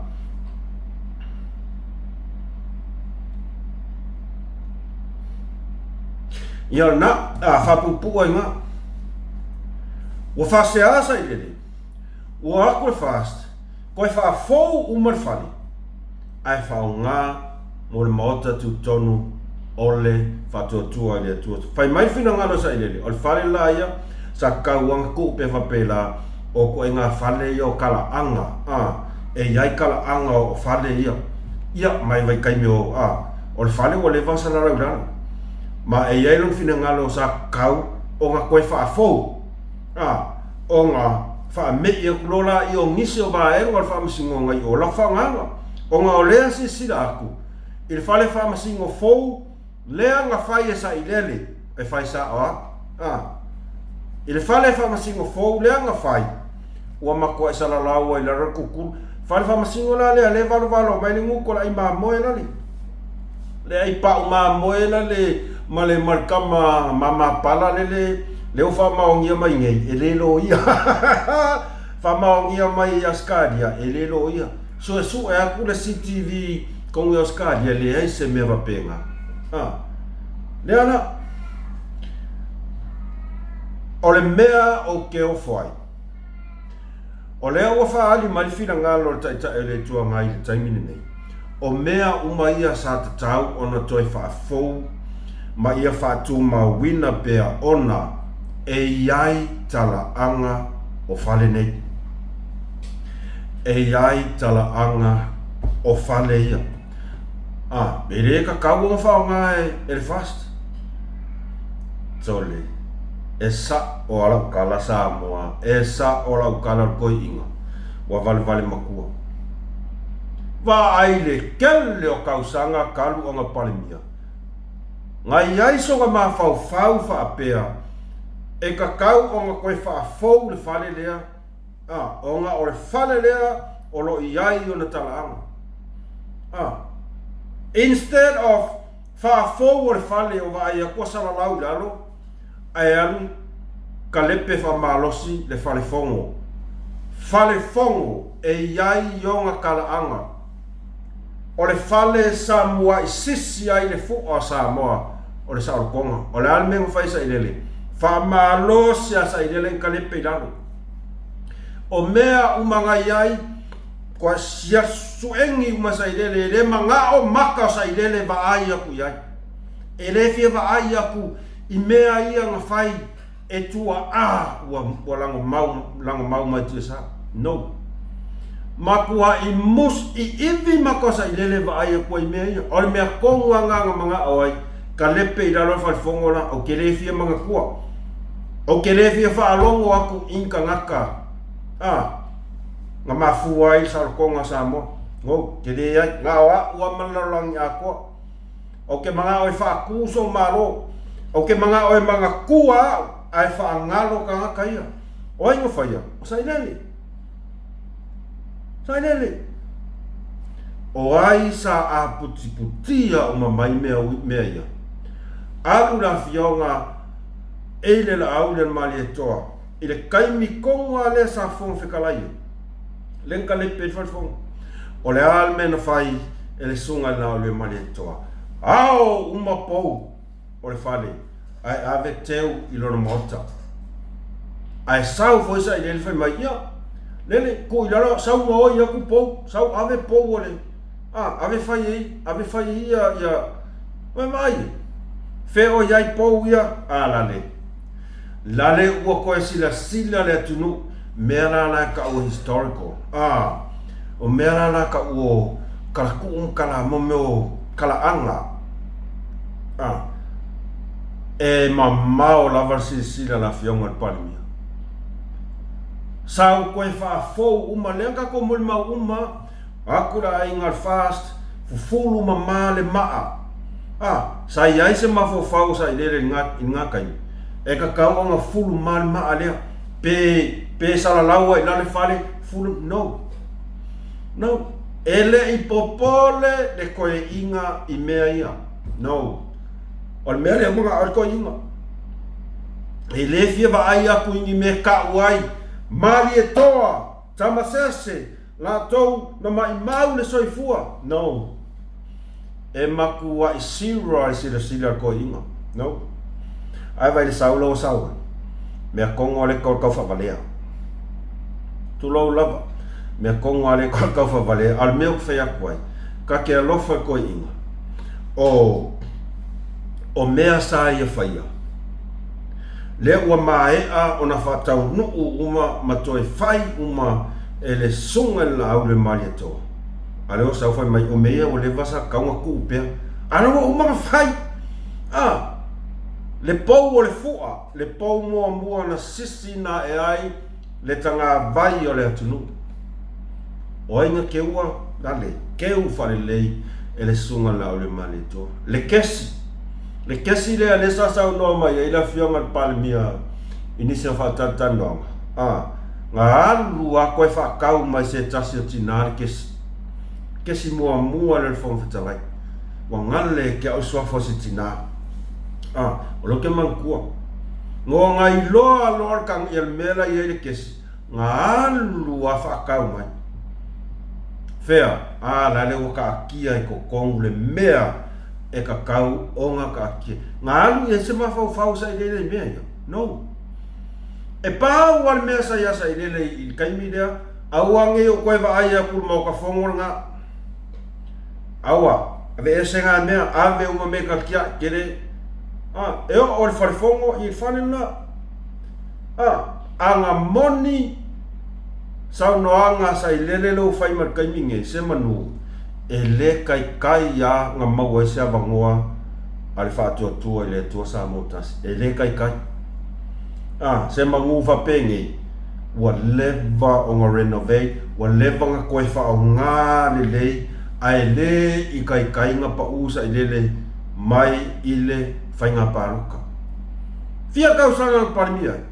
Ia lena, a faapuupuu ai ngā. Ua faasea Sailele, ua aku le FAST, koe faafou uma le fale, ae faaaoga mo le maota tutonu o le faatuatua i le Atua. Fai mai le finagalo o Sailele, o le fale la ia sa kauaga tuu pea faapela o ituaiga fale ia o talaaga, a, e i ai talaaga o fale ia, ia, mai vaitaimi o, a, o le fale ua leva ona salalau i lalo. Ma e i ai lona finagalo sa kau ona toe faafou, a, ona faame'i atu loa laia o nisi o vaega o le faamasinoga i o latou faaaogaga. Ona o lea silasila atu i le fale faamasino fou lea na fai e Sailele, e fai sao a, a. I le fale faamasino fou lea na fai, ua matuai salalau ai lalo le kukulu. Fale faamasino la lea, lea e valovalo mai le gutu o le ai mamoe lale. Le ai pau mamoe lale ma le ma le tama mamapala le le lea ua faamaonia mai nei, e le loia. Faamaonia mai i Ausetalia, e le loia. Suesue atu le CTV tonu i Ausetalia, e leai se mea faapena. A, lea la. O le mea ou te ofo ai, o lea ua faaali mai le finagalo o le Taitai o le Itu Agai i le taimi lenei. O mea uma ia sa tatau ona toe faafou ma ia faatumauina pea ona e i ai talaaga o fale nei. E i ai talaaga o fale ia. A, e le kakau ona faaaoga e le FAST. Sole, e sa'o a lau tala Samoa, e sa'o lau tala o le toeaina, ua valevale matua. Vaai le tele o tausaga talu ona Palemia, na i ai sona mafaufau faapea e tatau ona toe faafou le fale lea, a, ona o le fale lea o lo o i ai ona talaaga. A, instead of faafou o le fale o vaai atu ua salalau i lalo, ae alu kalepe faamalosi le fale fono. Fale fono e i ai ona talaaga. O le fale sa muai sisi ai le fu'a o Samoa o le saolotoga. O le a le mea na fai e Sailele? Faamalosi a Sailele i kalepe i lalo. O mea uma na i ai, kua sia suegi uma Sailele e le mana'o maka o Sailele vaai aku i ai. E le fia vaai aku i mea ia na fai e tua'a ua ua lagomau lagomau mai tiasa. No. Makua'i mus i ivi ma kosa i lele vaai aku ai i mea ia. O le mea tonu a na na mana'o ai, ka lepe i lalo o le falefono la, ou te le fia manatua. Ou te le fia faalogo aku i ni tagata, a, na mafua ai le saolotoga o Samoa. No, te le ai. Na o a'u a ma le lalolagi atoa. Ou te manao e faatū sou Malo. Ou te manao e manatua au ae faagalo tagata ia. O ai na faia? O Sailele. Sailele. O ai sa aputiputia uma mai mea, mea ia? Alu le afioga e i le laau le Malietoa i le taimi tonu lava lea sa Fofoga Fetalai ai. Le na kalepe ai le falefono. O le a le mea na fai e le susuga i le Laauliamalietoa? Ao uma pou o le fale ae ave teu i lona maota. Ae sau foi Sailele fai mai, ia, Lele, tuu i lalo, sau gaoi aku pou, sau ave pou o le, a, ave fai ai, ave fai ai ia, ia, vaai vaai, fea o i ai pou ia, a lale. Lale ua toe silasila le atunuu, mea la la e ta'u e historical, a, o mea la la ta'u o kalaku'u ma kala mo mea o kalaaga, a, e mamao lava le silasila a le Afioga i le Palemia. Sa ou toe faafou uma, lea na tatou molimau uma Aku le aiga o le FAST, fufulu mama le maa. A, sa i ai se mafaufau o Sailele i lena taimi, e tatau ona fulu ma le maa lea, pe, pe salalau ai i lalo le fale, fulu, no. No. E le i popole le toeaina i mea ia. No. O le mea lea ua manao ai le toeaina. E le fia vaai aku i ni mea kau ai, Malietoa! Tamasese, latou na maimau le soifua. No. E makuaʻi sira i silasila le toeaina. No. Ae vaai le sau la ua sau ai. Mea tonu a le tau faavalea. Tulou lava. Mea tonu a le tau faavalea. A o le mea ou te fai atu ai, ta te alofa i le toeaina, o, o mea sa ia faia, Lea ua maea ona faataunuu uma ma toe fai uma e le Susuga i le Laau le Malietoa. A lea ua sau fai mai, o mea ia ua leva sa tatau ona tuu pea. A lea ua uma ona fai! A! Le pou o le fua, le pou muamua na sisi na ae ai le tagavai o le atunuu. O ai na keua? Na le keu faalelei e le Susuga i le Laauliamaletoa. Le kesi. Le kesi lea lea sa saunoa mai ai le Afioga i le Palemia i nisi o faatalatalanoaga, a, na alu a koe faatau mai se tasi o tina le kesi. Kesi muamua lea o le Fofoga Fetalai. Ua gale ke au suafa o se tina. A, o lea ou te manatua. No na iloa loa le ia le mea la i ai le kesi, na alu a faatau mai. Fea? A, la lea ua taatia i totonu le mea e tatau ona taatia. Na alu i ai se mafaufau Sailele i mea ia? No. E pau lava le mea sa iā Sailele i le taimi lea, aua nei ou toe vaai atu i le Maota Fono lena. Aua, aveese ngā mea, ave uma me ka kiaʻi, kele, a, e oo le falefono i le fale lena. A, a nga moni saunoaga sa i lele lou fai ma le taimi nei, se manu, e le kaikai a nga maua ai se avanoa a le Faatuatua i le Atua Samoa Tasi. E le kaikai. A, se manu faapenei, ua leva ona renovate, ua leva ona toe faaaoga lelei, ae le i kaikai nga pau sa i lele mai i le faiga palota. Fia tausaga na Palemia ai?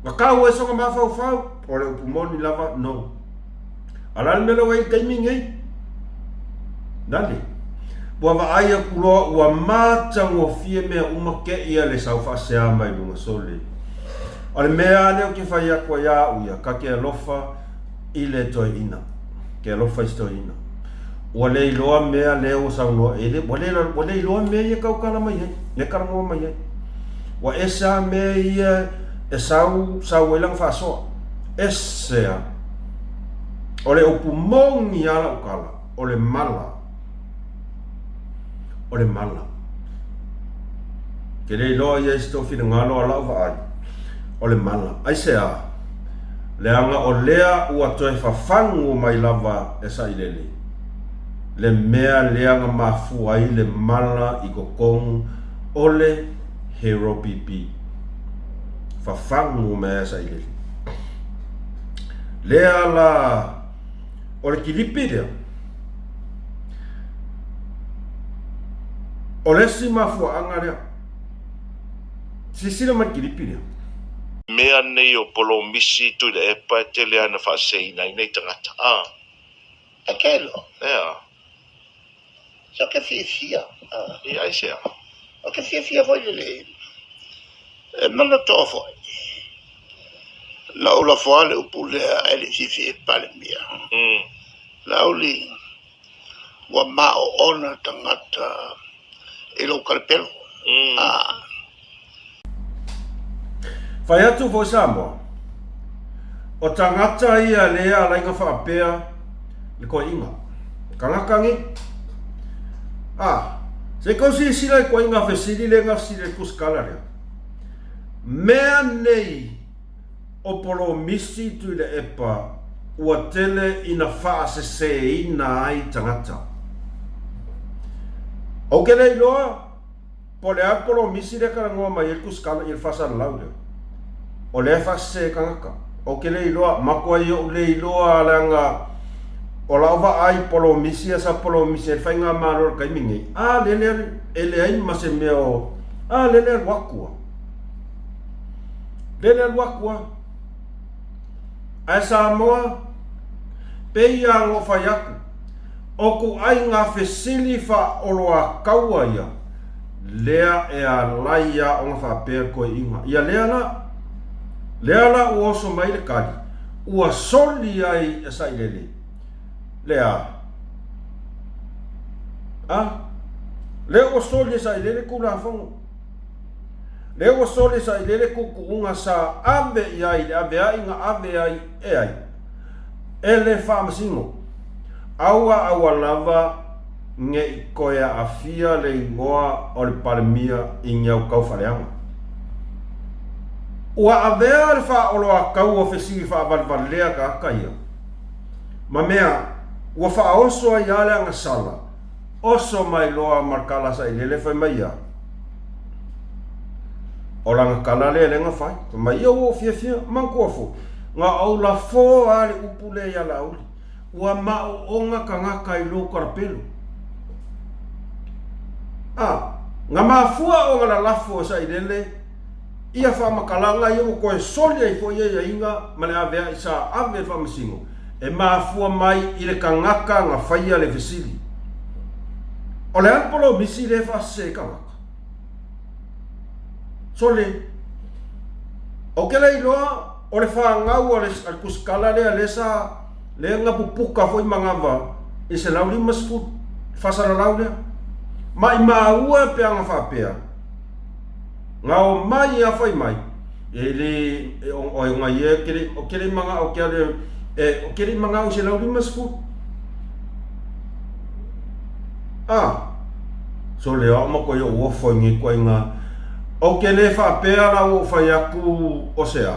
Na tau ai sona mafaufau? O le upu moni lava, no. A o le a le mea lea ua i ai i le taimi lenei? Nale. Ua vaai atu loa ua matagofie mea uma keia le sau faasea mai luga sole. O le mea lea ou te fai atu ai au ia, ka te alofa i le toeaina. Ke alofa i se toeaina. Ua le iloa mea lea ua saunoa, e le, ua le, ua le iloa mea ia tau tala mai ai, lea talanoa mai ai. Ua ese lava mea ia e sau, sau ai lana faasoa. Ese lava. O le upu moni lava lau tala, o le mala. O le mala. Ke le iloa ia i se tou finagalo a lau vaai, o le mala. Aisea? Leaga o lea ua toe fafagu mai lava e Sailele le mea lea na mafua ai le mala i totonu o le Hero PP. Fafagu mai ai e Sailele. Lea la o le kilipi lea, o le isi mafuaaga lea. Silasila mai i le kilipi lea. Mea nei o polomisi Tuilaepa e tele lava ina faaseseina ai nei tagata. A. E ke loa. Ea. Se o ke fiafia. Ia aisea? O ke fiafia foi lelei. E manatua foi. Na ou lafo lava le upu lea ae le i fiafia i le Palemia. Laauli, ua maoona tagata i lou kalepelo. Fai atu foi Samoa, o tagata ia lea alaiga faapea le koiinga. Tagata nei. A, se i tou silasila i koiinga fesili lea na fesili ai Kusikala lea. Mea nei o polomisi Tuilaepa ua tele ina faaseseina ai tagata. Ou te le iloa po o le a le polomisi lea e talanoa mai ai le Kusikala i le faasalalau lea. O lea e faasese tagata. Ou te le iloa, matuai ou le iloa leaga o lau vaai polomisi ia sa polomisi ai le faigamalo i le taimi nei, a lele e leai ma se mea o, a lele alu atu a. Lele alu atu a. Ae Samoa, pei a na ou fai atu, o kuaiga fesili faaoloataua ia, lea e alai a ona faapea le toeaina. Ia lea la, lea la ua oso mai le tali, ua soli ai e Sailele, lea a, lea ua soli e Sailele Tulafono. Lea ua soli sailele tuutuuga sa ave i ai le aveai na ave ai e ai e le Faamasino. Aua aua lava ne i toe aafia le igoa o le Palemia i ni au taufaaleaga. Ua avea le faaoloataua fesili faavalevalea tagata ia ma mea ua faaoso ai lava le agasala Oso mai loa ma le tala sailele fai mai ia. O lana tala lea lea na fai. Fai mai ia ua ou fiafia, manatua foi, na ou lafo lava le upu lea ia Laauli, ua maoona tagata i lou talapelo. A, na mafua ona lalafo e sailele ia faamatalaga ia ua toe soli ai foi aiaiga ma le aveai sa ave i le faamasino, e mafua mai i le tagata na faia le fesili. O le a le polomisi lea e faasese ai tagata? Sole, ou te le iloa o le fanau a le kusikala lea lea sa lea na pupuka foi manava i 150 faasalalau lea. Maimau e pe ana faapea, Na omai a fai mai, e le, e, o, o, o ia ke le, o ke le manga o ke ale, e, o ke le manga o se lau 50. A! Sole o au ma koe ou ofo i nei ituaiga. Ou te le faapea la ua ou fai atu o se a.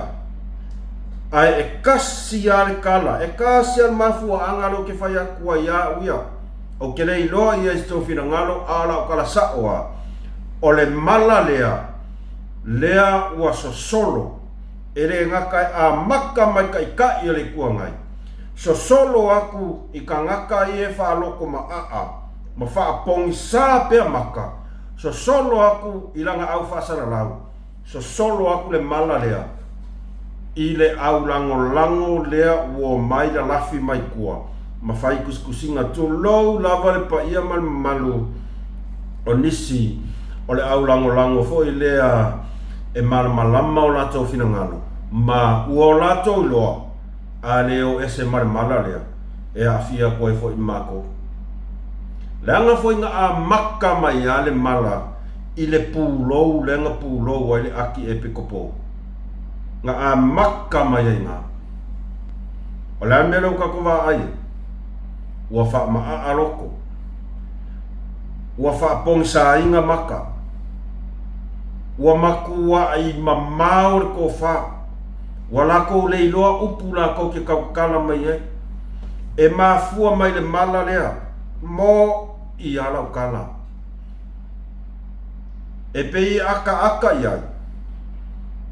Ae e kasi lava le tala, e kasi lava le mafuaaga lea ou te fai atu ai ia au ia. Ou te le iloa ia i se tou finagalo, a o lau tala sao lava, o le mala lea, lea ua sosolo, e le gata e amata mai taitai o le Itu Agai, sosolo atu i tagata ia e faaloto maaa ma faapogisā pea maka, sosolo atu i lana au faasalalau, sosolo atu le mala lea i le au lagolago lea ua omai lalafi mai tua ma fai tusitusiga tulou lava le paia ma le mamalu o nisi o le au lagolago foi lea e malamalama o latou finagalo ma ua o latou iloa a le o ese ma le mala lea e aafia atu ai foi matou. Leaga foi na amata mai a le mala i le pulou lea na pulou ai le Aki Epikopo. Na amata mai ai ina. O le a le mea lea ua tatou vaai ai? Ua faamaaa loto. Ua faapogisaina maka. Ua matuai mamao le tofa. Ua latou le iloa upu latou te tautatala mai ai. E mafua mai le mala lea, mo i a lau tala. E pei e akaaka i ai,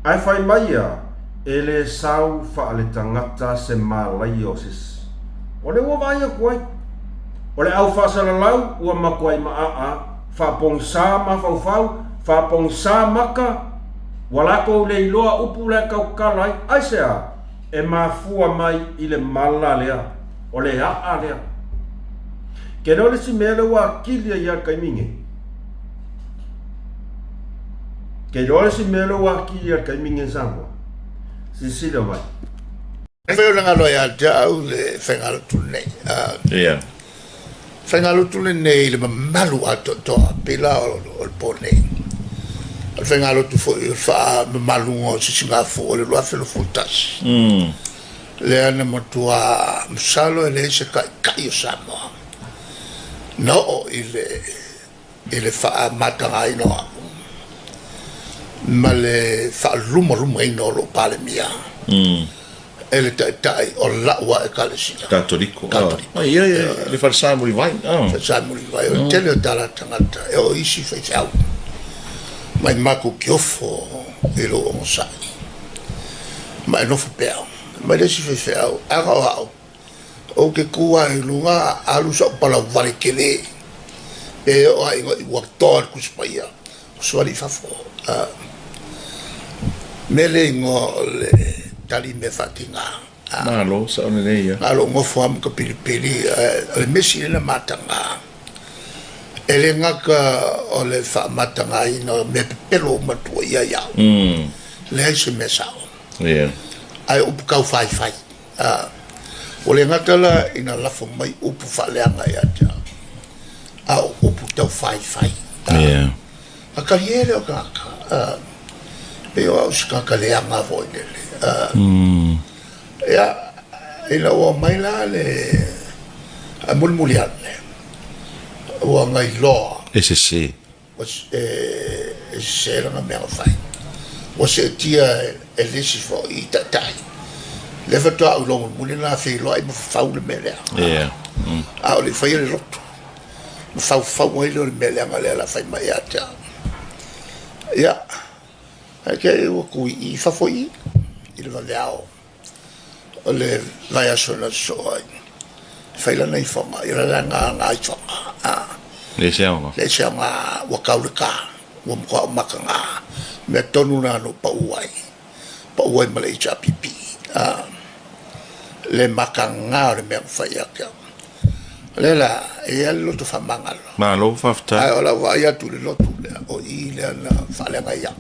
ae fai mai ia, e le sau faaletagata se malaia o sesi. O lea ua vaai atu ai, o le au faasalalau ua matuai maaa, faapogisā mafaufau, faapogisā maka, ua latou le iloa upu la e tautatala ai. Aisea? E mafua mai i le mala lea, o le a'a lea. Ke leo le isi mea lea ua akili ai ia le taimi nei. Ke iloa le isi mea lea ua akili ai le taimi nei Samoa. Silasila mai. E fai o le galo ia te au le faigalotu lenei. Ia. Faigalotu lenei i le mamalu atoatoa pei la o le po nei. O le faigalotu foi o le faamamaluga o Sisigafua o le 2021. Lea na matua masalo e leai se taitai o Samoa na oo i le i le faamatagaina o au ma le faalumalumaina o lou Palemia e le Taitai o lau lava Ekalesia. Katoliko. Katoliko. Ah, ia, ia, le falesa Mulivai. Ah. Falesa Mulivai. O le tele o tala tagata e o isi faifeau mai matou te ofo i lou onosai ma e nofo pea. Mai le isi faifeau, aga o au, Ou te tu lava i luga alu sau palauvale tele pe oo lava ina ua toa le Tusi Paia ua savali i fafo. Mea lea igoa o le tali mea faatiga. Malo, sao lelei ia. Na o lou nofo lava ma tapilipili, ae o le mea sili ona mataga, e le gata o le faamatagaina o mea pepelo uma tuuaia ai au, leai se mea sao, ae o upu taufaifai. A, ua le gata la ina lafo mai upu faaleaga ia te au, a o upu taufaifai. A, Yeah. a talie lea o tagata. A, pei o au se tagata leaga foi lele. A, ia, ina ua omai la le a mulimuli ane, ua gailoa. E sese. Ua e sese lana mea na fai. Ua seetia e le isi foi taitai. Lea faatoa ou iloa mulimuli na feiloai ma fafau le mea lea. Yeah. A o le i faia le lotu, ma faufau ai lea o le mea leaga lea o le a fai mai ia te au. Ia, ae te i ua tu i i fafo i i, i le vaveao. O le vaiaso na sosoo ai, fai lana ifoga, ia la na na ifoga. A. Le se aoga. Le se aoga, ua tau le ta, ua matua ou mataga. Mea tonu na na ou pau ai, pau ai ma le HRPP. A. Le mataga o le mea na fai ia te au. O lea la, e i ai le loto faamagalo. Malo faafetai. Ae o lau vaai atu i le lotu lea, o i lea na faaleaga ai au.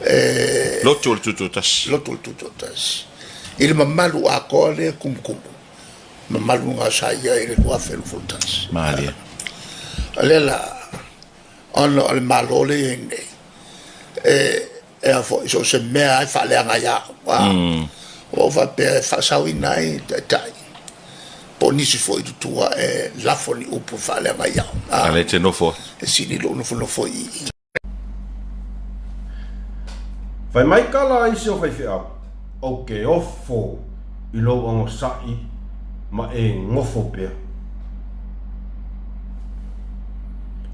E... Lotu o le Tutoatasi. Lotu o le Tutoatasi. I le mamalu atoa lea tumutumu, mamalu na sa i ai i le 2021. Malie. O lea la, ona o le Malo lea e i ai nei, e E a foi, so o se mea lava e faaleaga ia au. Ua ou faapea e faasaoina ai taitai po Po o nisi foi i tua e lafo ni upu e faaleaga ai au. A lea e te nofo ai. E sili i lou nofonofo i i. Fai mai ka la isi o faifeau, Ou te ofo i lou onosai ma e nofo pea.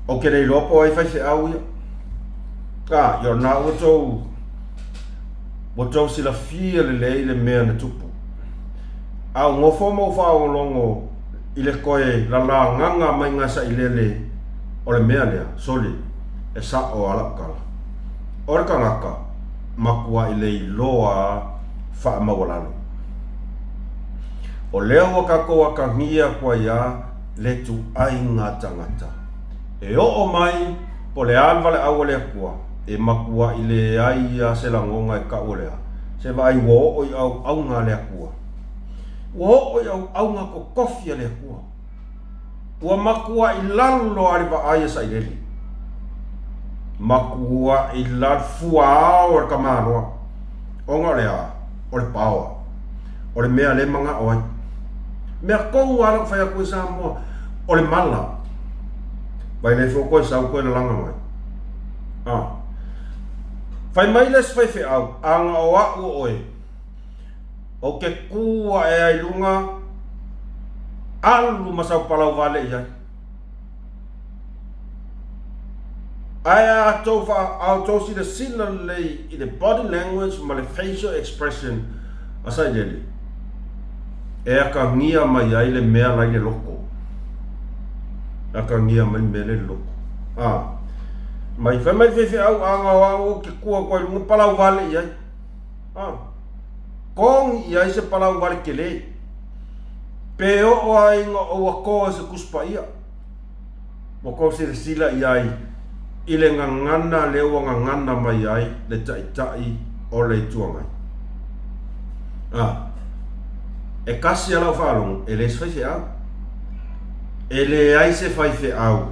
Ou te le iloa po o ai faifeau ia. A, ia o lena ua tou, ua tou silafia lelei le mea na tupu. A ou nofo ma ou faalogologo i le toe lalagaga mai ga sailele o le mea lea, sole, e sa'o a la'u tala. O le tagata, matua'i le iloa fa'amaualalo. O lea ua tatou atagia atu ai a le tu'aiga tagata. E o'o mai po le a le vale'au a le Atua, e matua'i leai a se lagona e ta'u o le a, se vaai ua o'o i au'auga a le Atua. Ua o'o i au'auga totofi a le Atua. Ua matua'i lalo a le vaai a Sailele. Matua'i lalo fuaao a le tamaloa. Ona o le a? O le paoa. O le mea lea e mana'o ai. Mea tonu a la'u fai atu i Samoa, o le mala. Vai le foi koe sau koe lalaga mai. A. Fai mai le isi faifeau, ana o a'u o oe, Ou te kū aʻe ai i luga, alu ma sau palau vale i ai. Ae a tou wha, a outou silasila lelei i le body language ma le facial expression a Sailele, e akagia mai ai le mea la i le loko. E akagia mai le mea la i le loko. A, mai fai mai le faifeau a ga o au ou te kū atu ai i luga palau vale i ai. A, kogi i ai se palau vale tele. Pe oo ai ina ou atoa i se Tusi Paia, ua tou silasila i ai i le gagana lea ua gagana mai ai le Taitai o le Itu Agai. A, e kasi a lau faalogo, e leai se faifeau. E leai se faifeau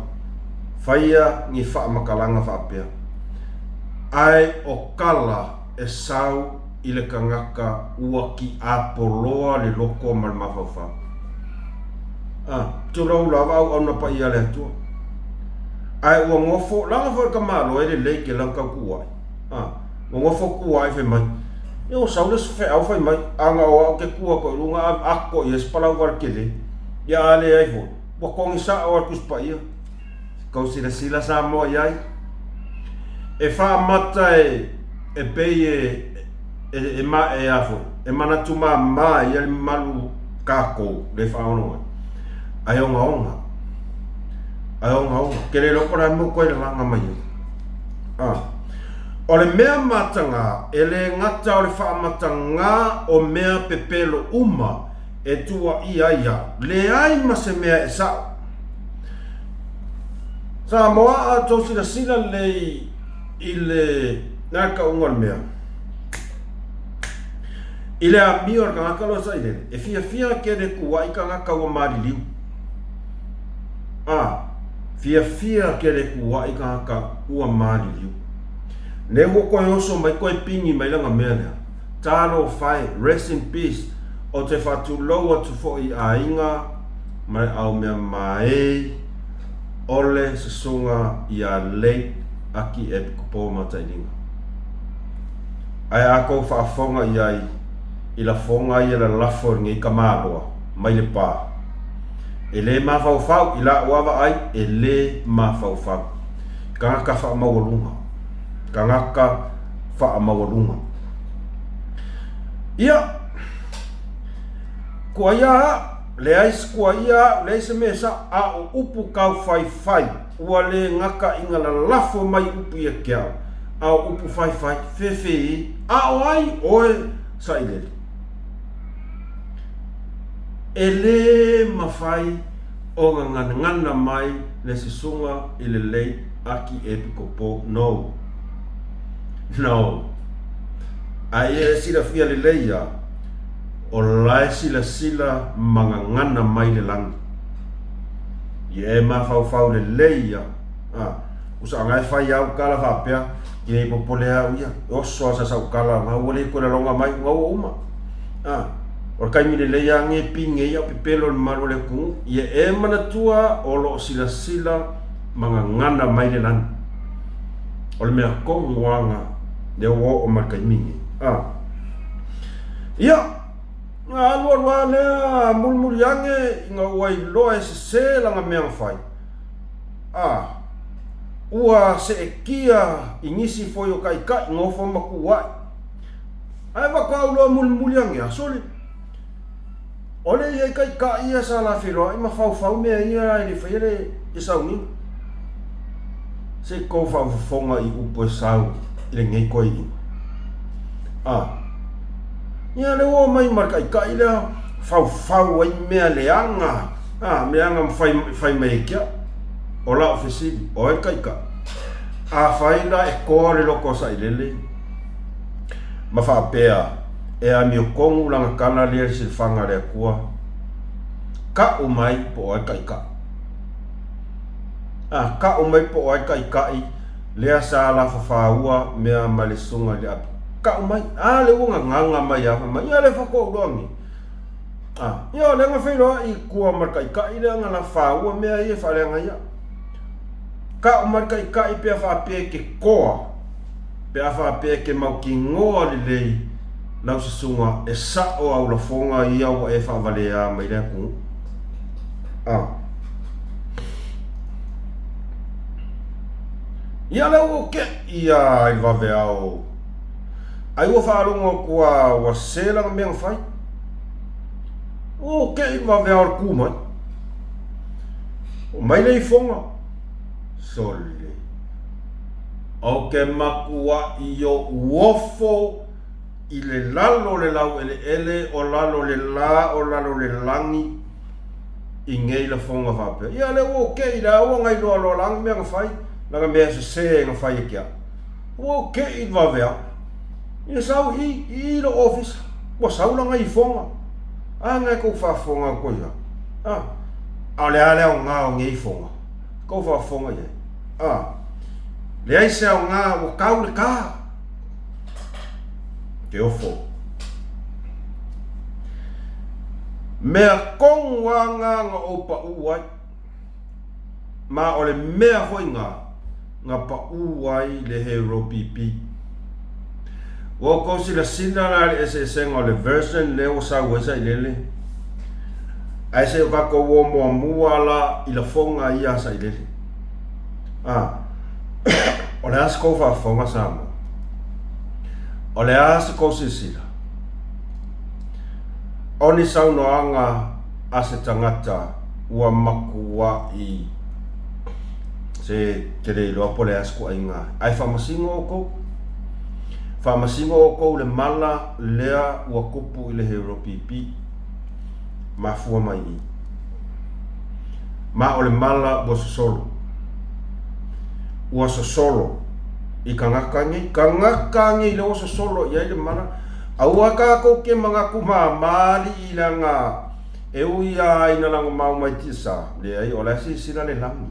faia ni faamatalaga faapea. Ae o tala e sau i le tagata ua tiapoloa le loko ma le mafaufau. A, tulou lava auauna paia a le Atua. Ae ua nofo, leaga foi le tamaloa e lelei tele lana tautuua'i. A, ua nofo tuua'i fai mai, Ia ua sau le isi feau fai mai, ana o au ke tu atu i luga a ato i ai se palau vale tele. Ia a leai foi, ua togi sa'o a le Tusi Paia. Kou silasila Samoa i ai. E faamata e, e pei e, e, e, ma, e a foi, e manatu māmā ia le mamalu kākou le faaono ai. Ae ogaoga. Ae ogaoga. Ke le loko la mo koe lalaga mai ai. Ah. O le mea matagā, e le gata o le faamatagā o mea pepelo uma e tuuaia ai au, leai ma se mea e sa'o. Samoa a outou silasila lelei i le na le tauga o le mea i le amio a le tagata loa sailele e fiafia tele tuuai tagata ua maliliu a fiafia tele tuuai tagata ua maliliu lea ua toe oso mai toe pigi mai lana mea lea talofa e rest in peace ou te faatulou atu foi i aiga ma le au mea maei o le susuga ia Late Aki Epikopo Matailiga. Ae a kou faafofoga i ai i lafoga ia lalafo e lenei tamaloa mai le pa, e le mafaufau i la'u a vaai, e le mafaufau. Tagata faamaualuga. Tagata faamaualuga. Ia, Kua ia a'u, leai se kua ia a'u, leai se mea e sa'o, a o upu kau faifai, ua le gata ina lalafo mai upu ia te a'u, a o upu faifai, fefe, a o ai oe, Sailele? E le mafai ona ganagana mai le susuga i le late Aki Epikopo, no. No. A ia e silafia lelei ia, O la e silasila ma gagana mai le lagi. Ia e mafaufau lelei ia. A, usa anga e fai au kala faapea, ki e popole au ia, e oso a sa sau kala, nga ua le koe laloga mai, nga ua uma. A, O le taimi lelei a nge pi ngei au pepelo le mamalu o le atunuu, ia e manatua o lo o silasila ma gagana mai le lani. O le mea tonu aga lea ua oo mai le taimi nei. A. Ia, na alu alu lava lea mulimuli ane ina ua iloa e sese lana mea na fai. A. Ua seetia i nisi foi o taitai nofo ma tuuai. Ae faatoa loa mulimuli ane a, sole, o le i ai taitai ia sa la feiloai ma faufau mea ia e le faia le sauniga. Se i tou faafofoga i upu e sau i lenei toeaina. A, ia lea ua omai ma le taitai lea faufau ai mea leaga, a, leaga ma fai, fai mai ai kia. O lau fesili, o ai le taitai? Afai la e toa le loto o Sailele, ma faapea, E amiotonu lana tala lea i le silafaga a le Atua, Ka'u mai po o ai taʻitaʻi. A, ka'u mai po o ai taʻitaʻi lea sa lafafāua mea ma le susuga i le apu. Ka'u mai. A, lea ua gagaga mai a, fai mai, ia lea faatoa ou iloa nei. A, ia o lea na feiloai i tua ma le taʻitaʻi lea na lafafāua mea ia e faaleaga ai a'u. Ka'u mai le taʻitaʻi pe a faapea e ke koa. Pe a faapea e ke mautinoa lelei lau susuga e sa'o au lafoga ia ua e faavaleā mai le atunuu. A. Ia lea ua ou te'i a i le vaveao, ai ua faalogo atu a ua sese lana mea na fai. Ua ou te'i i le vaveao i le tu mai. Omai le ifoga. Sole. O ke makuaʻi oʻu ofo i le lalo o le lauʻeleʻele, o lalo o le lā, o lalo o le lagi, i nei lafoga faapea. Ia, lea ua ou teʻi la ua na iloa loa lana mea na fai, lana mea sesē na fai e ke aʻo. Ua ou teʻi i le vaveao. Ia sau i i, i lou ofisa, ua sau lana ifoga. A na e kou faafofoga atu ai a? A, a o le a le aoga o nei ifoga? Kou faafofoga i ai. A, leai se aoga ua kau le kā. Te ofo. Mea tonu a ngā nga ou paʻū ai, ma o le mea foi ngā nga paʻū ai le Hero PP. Ua outou silasila la i le eseesega o le version lea ua sau ai Sailele, ae se i o tatou o muamua la i lafoga ia a Sailele. A, o le a se kou faafofoga Samoa? O le a se kou silasila? O ni saunoaga a se tagata ua matuai se te le iloa po o le a se tuuaiga ae faamasino outou. Faamasino outou le mala lea ua tupu i le Hero PP. Mafua mai i. Ma o le mala ua sosolo. Ua sosolo i tagata nei. Tagata nei lea ua sosolo i ai le mala. Aua tatou te manatu māmā alii leaga e ui lava ina lagomau mai tiasa, leai, o la e silasila le lagi.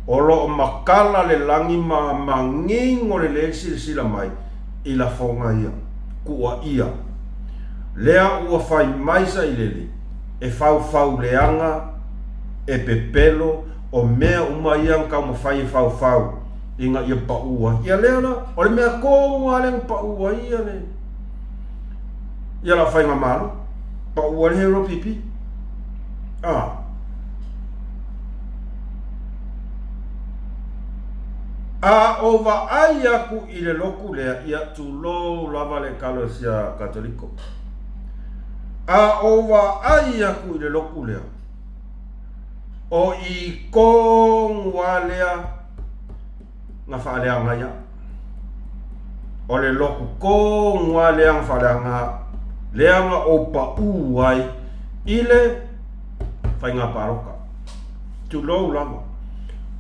O lo o makala le lagi ma manino lelei le silasila mai i lafoga ia, kuaia. Lea ua fai mai sailele e faufau leaga, e pepelo, o mea uma ia na taumafai e faufau ina ia paʻu ai. Ia lea la, o le mea tonu lava lea na paʻu ai ia le ia lau faigamalo, paʻu ai le Hero PP. Ah. A o vaai aku i le loku lea, ia tulou lava le Ekalesia Katoliko. A o vaai aku i le loku lea, o i tonu lava lea na faaleaga ai au. O le loku tonu lava lea na faaleaga au, lea na ou paʻū ai i le faiga palota. Tulou lava,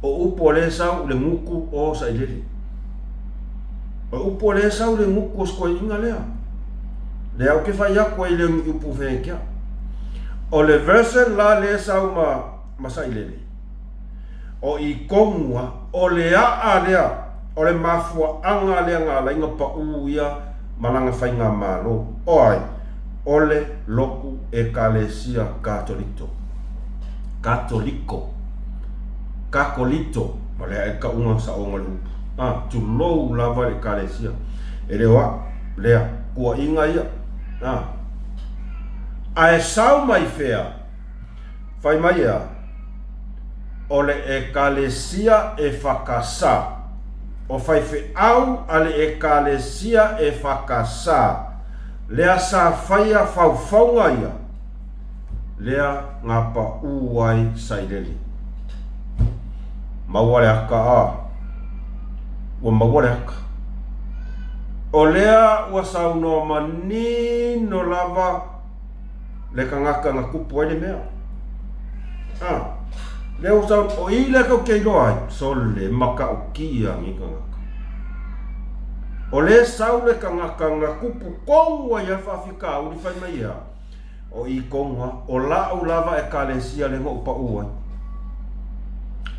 o upu o lea e sau i le gutu o Sailele. O upu o lea e sau i le gutu o si toeaina lea. Lea ou te fai atu ai le ni upu feekea. O le version la lea e sau ma, ma Sailele, o i tonu a, o le a'a lea, o le mafuaaga lea na ala ai ona paʻū ia ma lana faigamalo. O ai? Ole loku Ekalesia Katolito. Katoliko. Kakolito. Ma lea e kauga saoga o le upu. A, tulou lava le Ekalesia. E le o a'u, lea, kuaʻiga ia. A. Ae sau mai fea? Fai mai ea, o le Ekalesia e whakasa. O faifeau a le Ekalesia e whakasa. Lea sa whaia whauwhaunga ia, lea nga pa u ai sailele. Maua le aka a. Ua maua le aka. O lea ua saunoa manino lava le kangaka na kupu ai le mea. A, lea ua sau, o i lea kau ke iloa ai, sole makaukia ngi kangaka. O le sau le kangaka na kupu kou ai a whaafikauli whai mai ea, o i konga, o la'u lava ekalesia le ngou pa'u ai.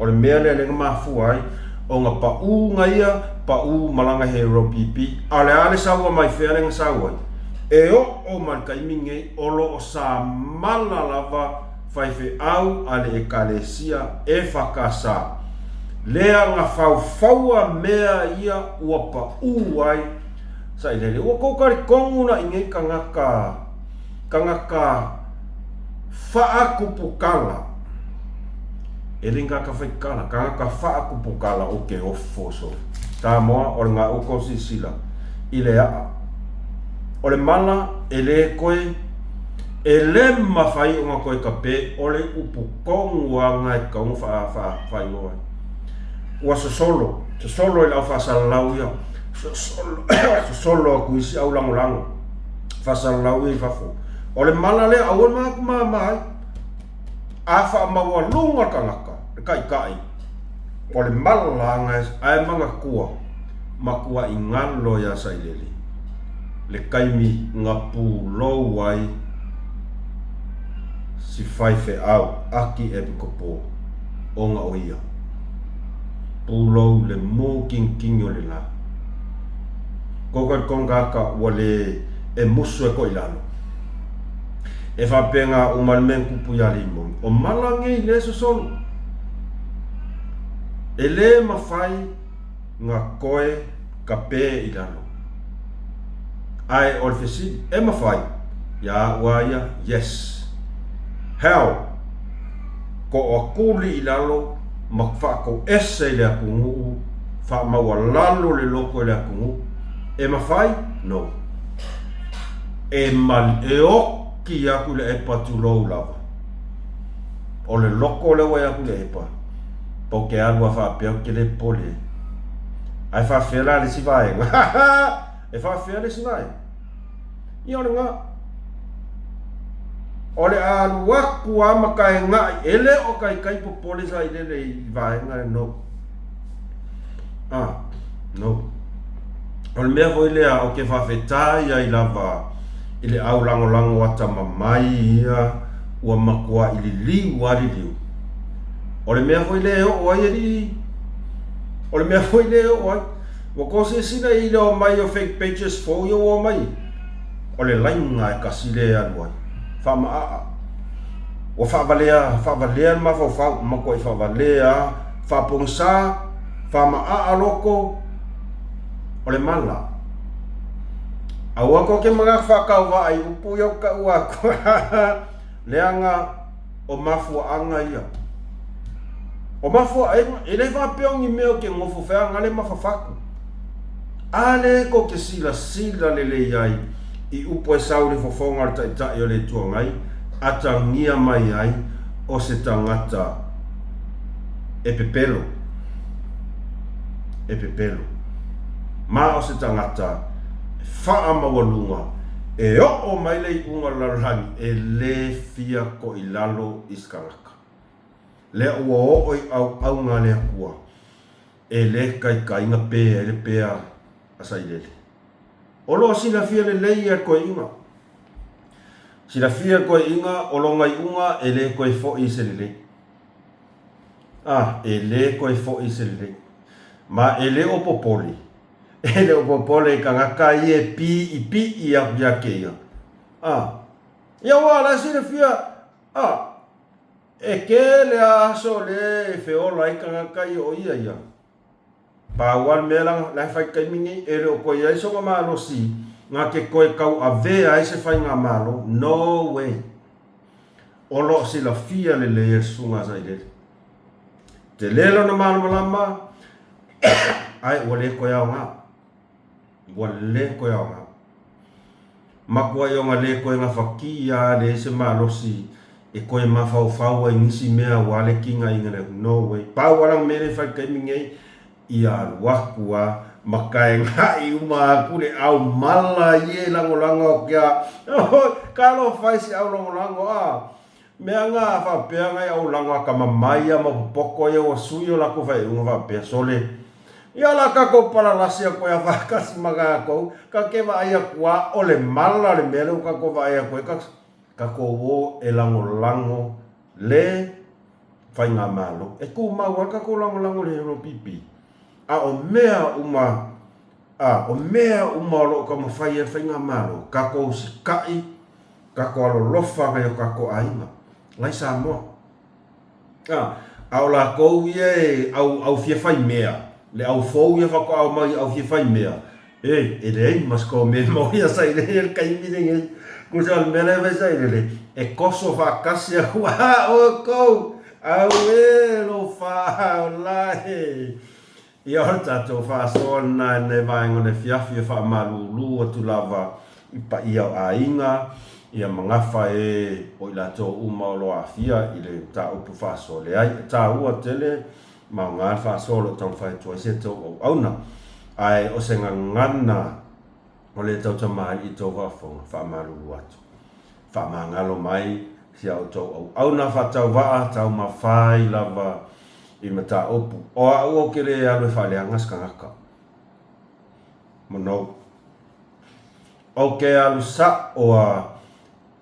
O le mea lea le nga mafua ai, o nga pa'u nga ia, pa'u malaga he ro pipi, a o le a le saua mai fea le nga sau ai? E o'o ma le taimi nei o lo o sa mala lava faifeau a le Ekalesia e whakasa lea nga faufaua mea ia ua pa'u ai sa ilele. Ua kou kalikongu na i nei kangaka, kangaka Faakupukala, E le ngaka whaikala, kangaka faakupukala o ke ofo so. Samoa, o le nga uka o sisila i le aa. O le mala, e le koe, e le mawhai o nga koe ka pe, o le upu kongu a nga e kaunga wha, wha, whaingoa ai. Ua sosolo, sosolo i lau whaasalalau ia, sosolo, sosolo aku isi au langolango, whaasalalau ia i fafo. O le mala lea, aua le magaku māmā ai. A whaamaualuga le kangaka, le kaikai, o le mala anga e ae magakua, makua i ngalo iā Sailele, le kaimi nga pulou ai si faifeau aki epikopo onga o ia. Pulou le mu kingingi o le la. Koka kongaka ua le e musu e ko i lalo. E faapena uma le mea kupu iā Limoni, o mala nei le sosolo. E le mawhai nga koe ka pē i lalo. Ae o le fesili, e mawhai? Iā ua ia, yes. Hell, ko o akuli i lalo ma whaakoese i le atunuu, whaamaualalo le loko i le atunuu, e mawhai? No. E mali, e oki aku le epa tulou lava. O le loko le wai aku le epa. Po ke alu a whaapea ke le pole. Ai whaafea la le si vaenga. E whaafea le si vaenga. Ia o le ngā. O le alu aku a maka e ngai. E le o kai kai popole sa i lele i vaenga le no. Ah, no. O le mea foi lea o ke faafetai ai lava i le au lagolago atamamai ia ua makuaʻi liliu a liliu. O le mea foi lea e oo ai alii, o le mea foi lea e oo ai. Ua kou silasila i le omai o fake pages fou ia ua omai, o le laiga e kasi lea e alu ai. Faamaaa. Ua faavalea, faavalea le mafaufau, makuaʻi faavalea, faapogisa, Faamaaa loko o le mala. Aua ko ke mga whakawa ai upu i au ka ua aku. Leaga o mafuaanga ia. O mafuaanga, e le faapea o ni mea o ke ngofo feaga le mafafaku. A le ko ke silasila lelei ai i upu e sau le fofoga o le Taitai o le Itu Agai, atagia mai ai o se tagata e pepelo, e pepelo. Ma o se tagata e whaamaualuga e oo mai le iuga o le lalolagi e le fia ko i lalo i se tagata. Lea ua oo i auaunga a le Atua e le kaikaiga pe ai le pea a Sailele. O lo o silafia lelei ia koe iga. Silafia koe iga o longa iuga e le koe foʻi i se lelei. A, e le koe foʻi i se lelei. Ma e le o popole. E le o popole i kangaka ia e piʻipiʻi aku ia keia. A. Ia aua la e silafia, a, e tele a aso lea e feola ai tagata ia o ia ia. Pau a le mea la la e fai taimi nei, e le o toe i ai sona malosi na te toe tauavea ai se faigamalo, no way. O lo o silafia lelei e le Susuga a Sailele. Tele lona malamalama, ae ua le toe aoga. Ua le toe aoga. Matuai ona le toe gafatia lava leai se malosi e toe mafaufau ai i nisi mea aua le tigaina lea. No way. Pau lava lana mea lea e fai i le taimi nei, ia alu atu lava ma taena'i uma atu le au mala ia e lagolago atu ia, Talofa e si au lagolago a! Mea na faapea nai au lago atamamai ia ma popoto ia ua sui o latou faaiuga faapea, Sole, ia la tatou palalasi atu ai a faatasi ma tatou, ta te vaai atu a o le mala le mea lea ua tatou vaai atu ai, tatou o e lagolago le faigamalo. E tumau lava le tatou lagolago i le NLPP, a o mea uma, a o mea uma o lo o taumafai ai le faigamalo, tatou usitai Tatou alolofa nai o tatou aiga nai Samoa. A, a o latou ia e au, au fia fai mea, le au fou ia faatoa omai au fia fai mea, e, e leai ma se tou mea e maua ia Sailele i le taimi lenei. Tusa o le mea la e fai Sailele, e toso faatasi atu, a outou, auē lou faaola e. Ia o le tatou faasoa lena i lenei vaega o le afiafi e faamalulu atu lava i paia o aiga, ia ma gafa e o i latou uma o lo o aafia i le mataupu faasoa. Leai, e taua tele ma aoga le faasoa o lo o taumafai atu ai se tou auauna. Ae o se gagana o le tautamalii i tou faafofoga, faamalulu atu. Faamagalo mai si a outou auauna faatauvaa taumafai lava i mataupu. O au ou te le alu e faaleaga se tagata. Monou. Ou te alu sa'o a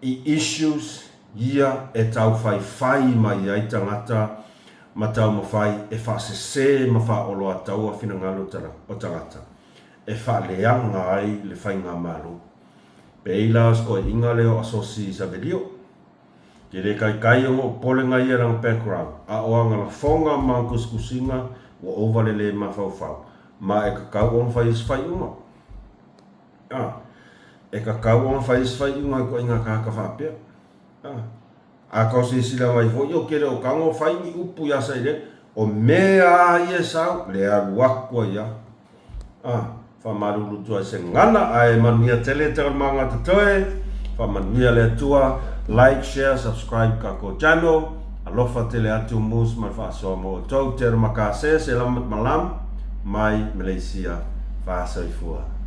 i issues ia e taufaifai mai ai tagata ma taumafai e faasese ma faaoloataua finagalo o tagata e faaleaga ai le faigamalo. Pei la o se toeaiga lea o Asosi Savelio. Ke le taitai ona popolega ia i lana background, a o ana lafoga ma ana tusitusiga ua ova le le mafaufau, ma e tatau ona fai ai se faaiuga. A, e tatau ona fai ai se faaiuga i ituaiga tagata faapea. A. A tau silasila mai foi, ou te le o tago fai ni upu iā Sailele, o mea a ia e sau, le alu atu ai a. A, faamalulu atu ai se gagana, ae manuia tele taualumaga totoe, faamanuia le Atua, like, share, subscribe kakou channel, alofa tele atu Moose ma le faasoa mo outou, terima kasih, selamat malam, mai Malaysia, faasoifua.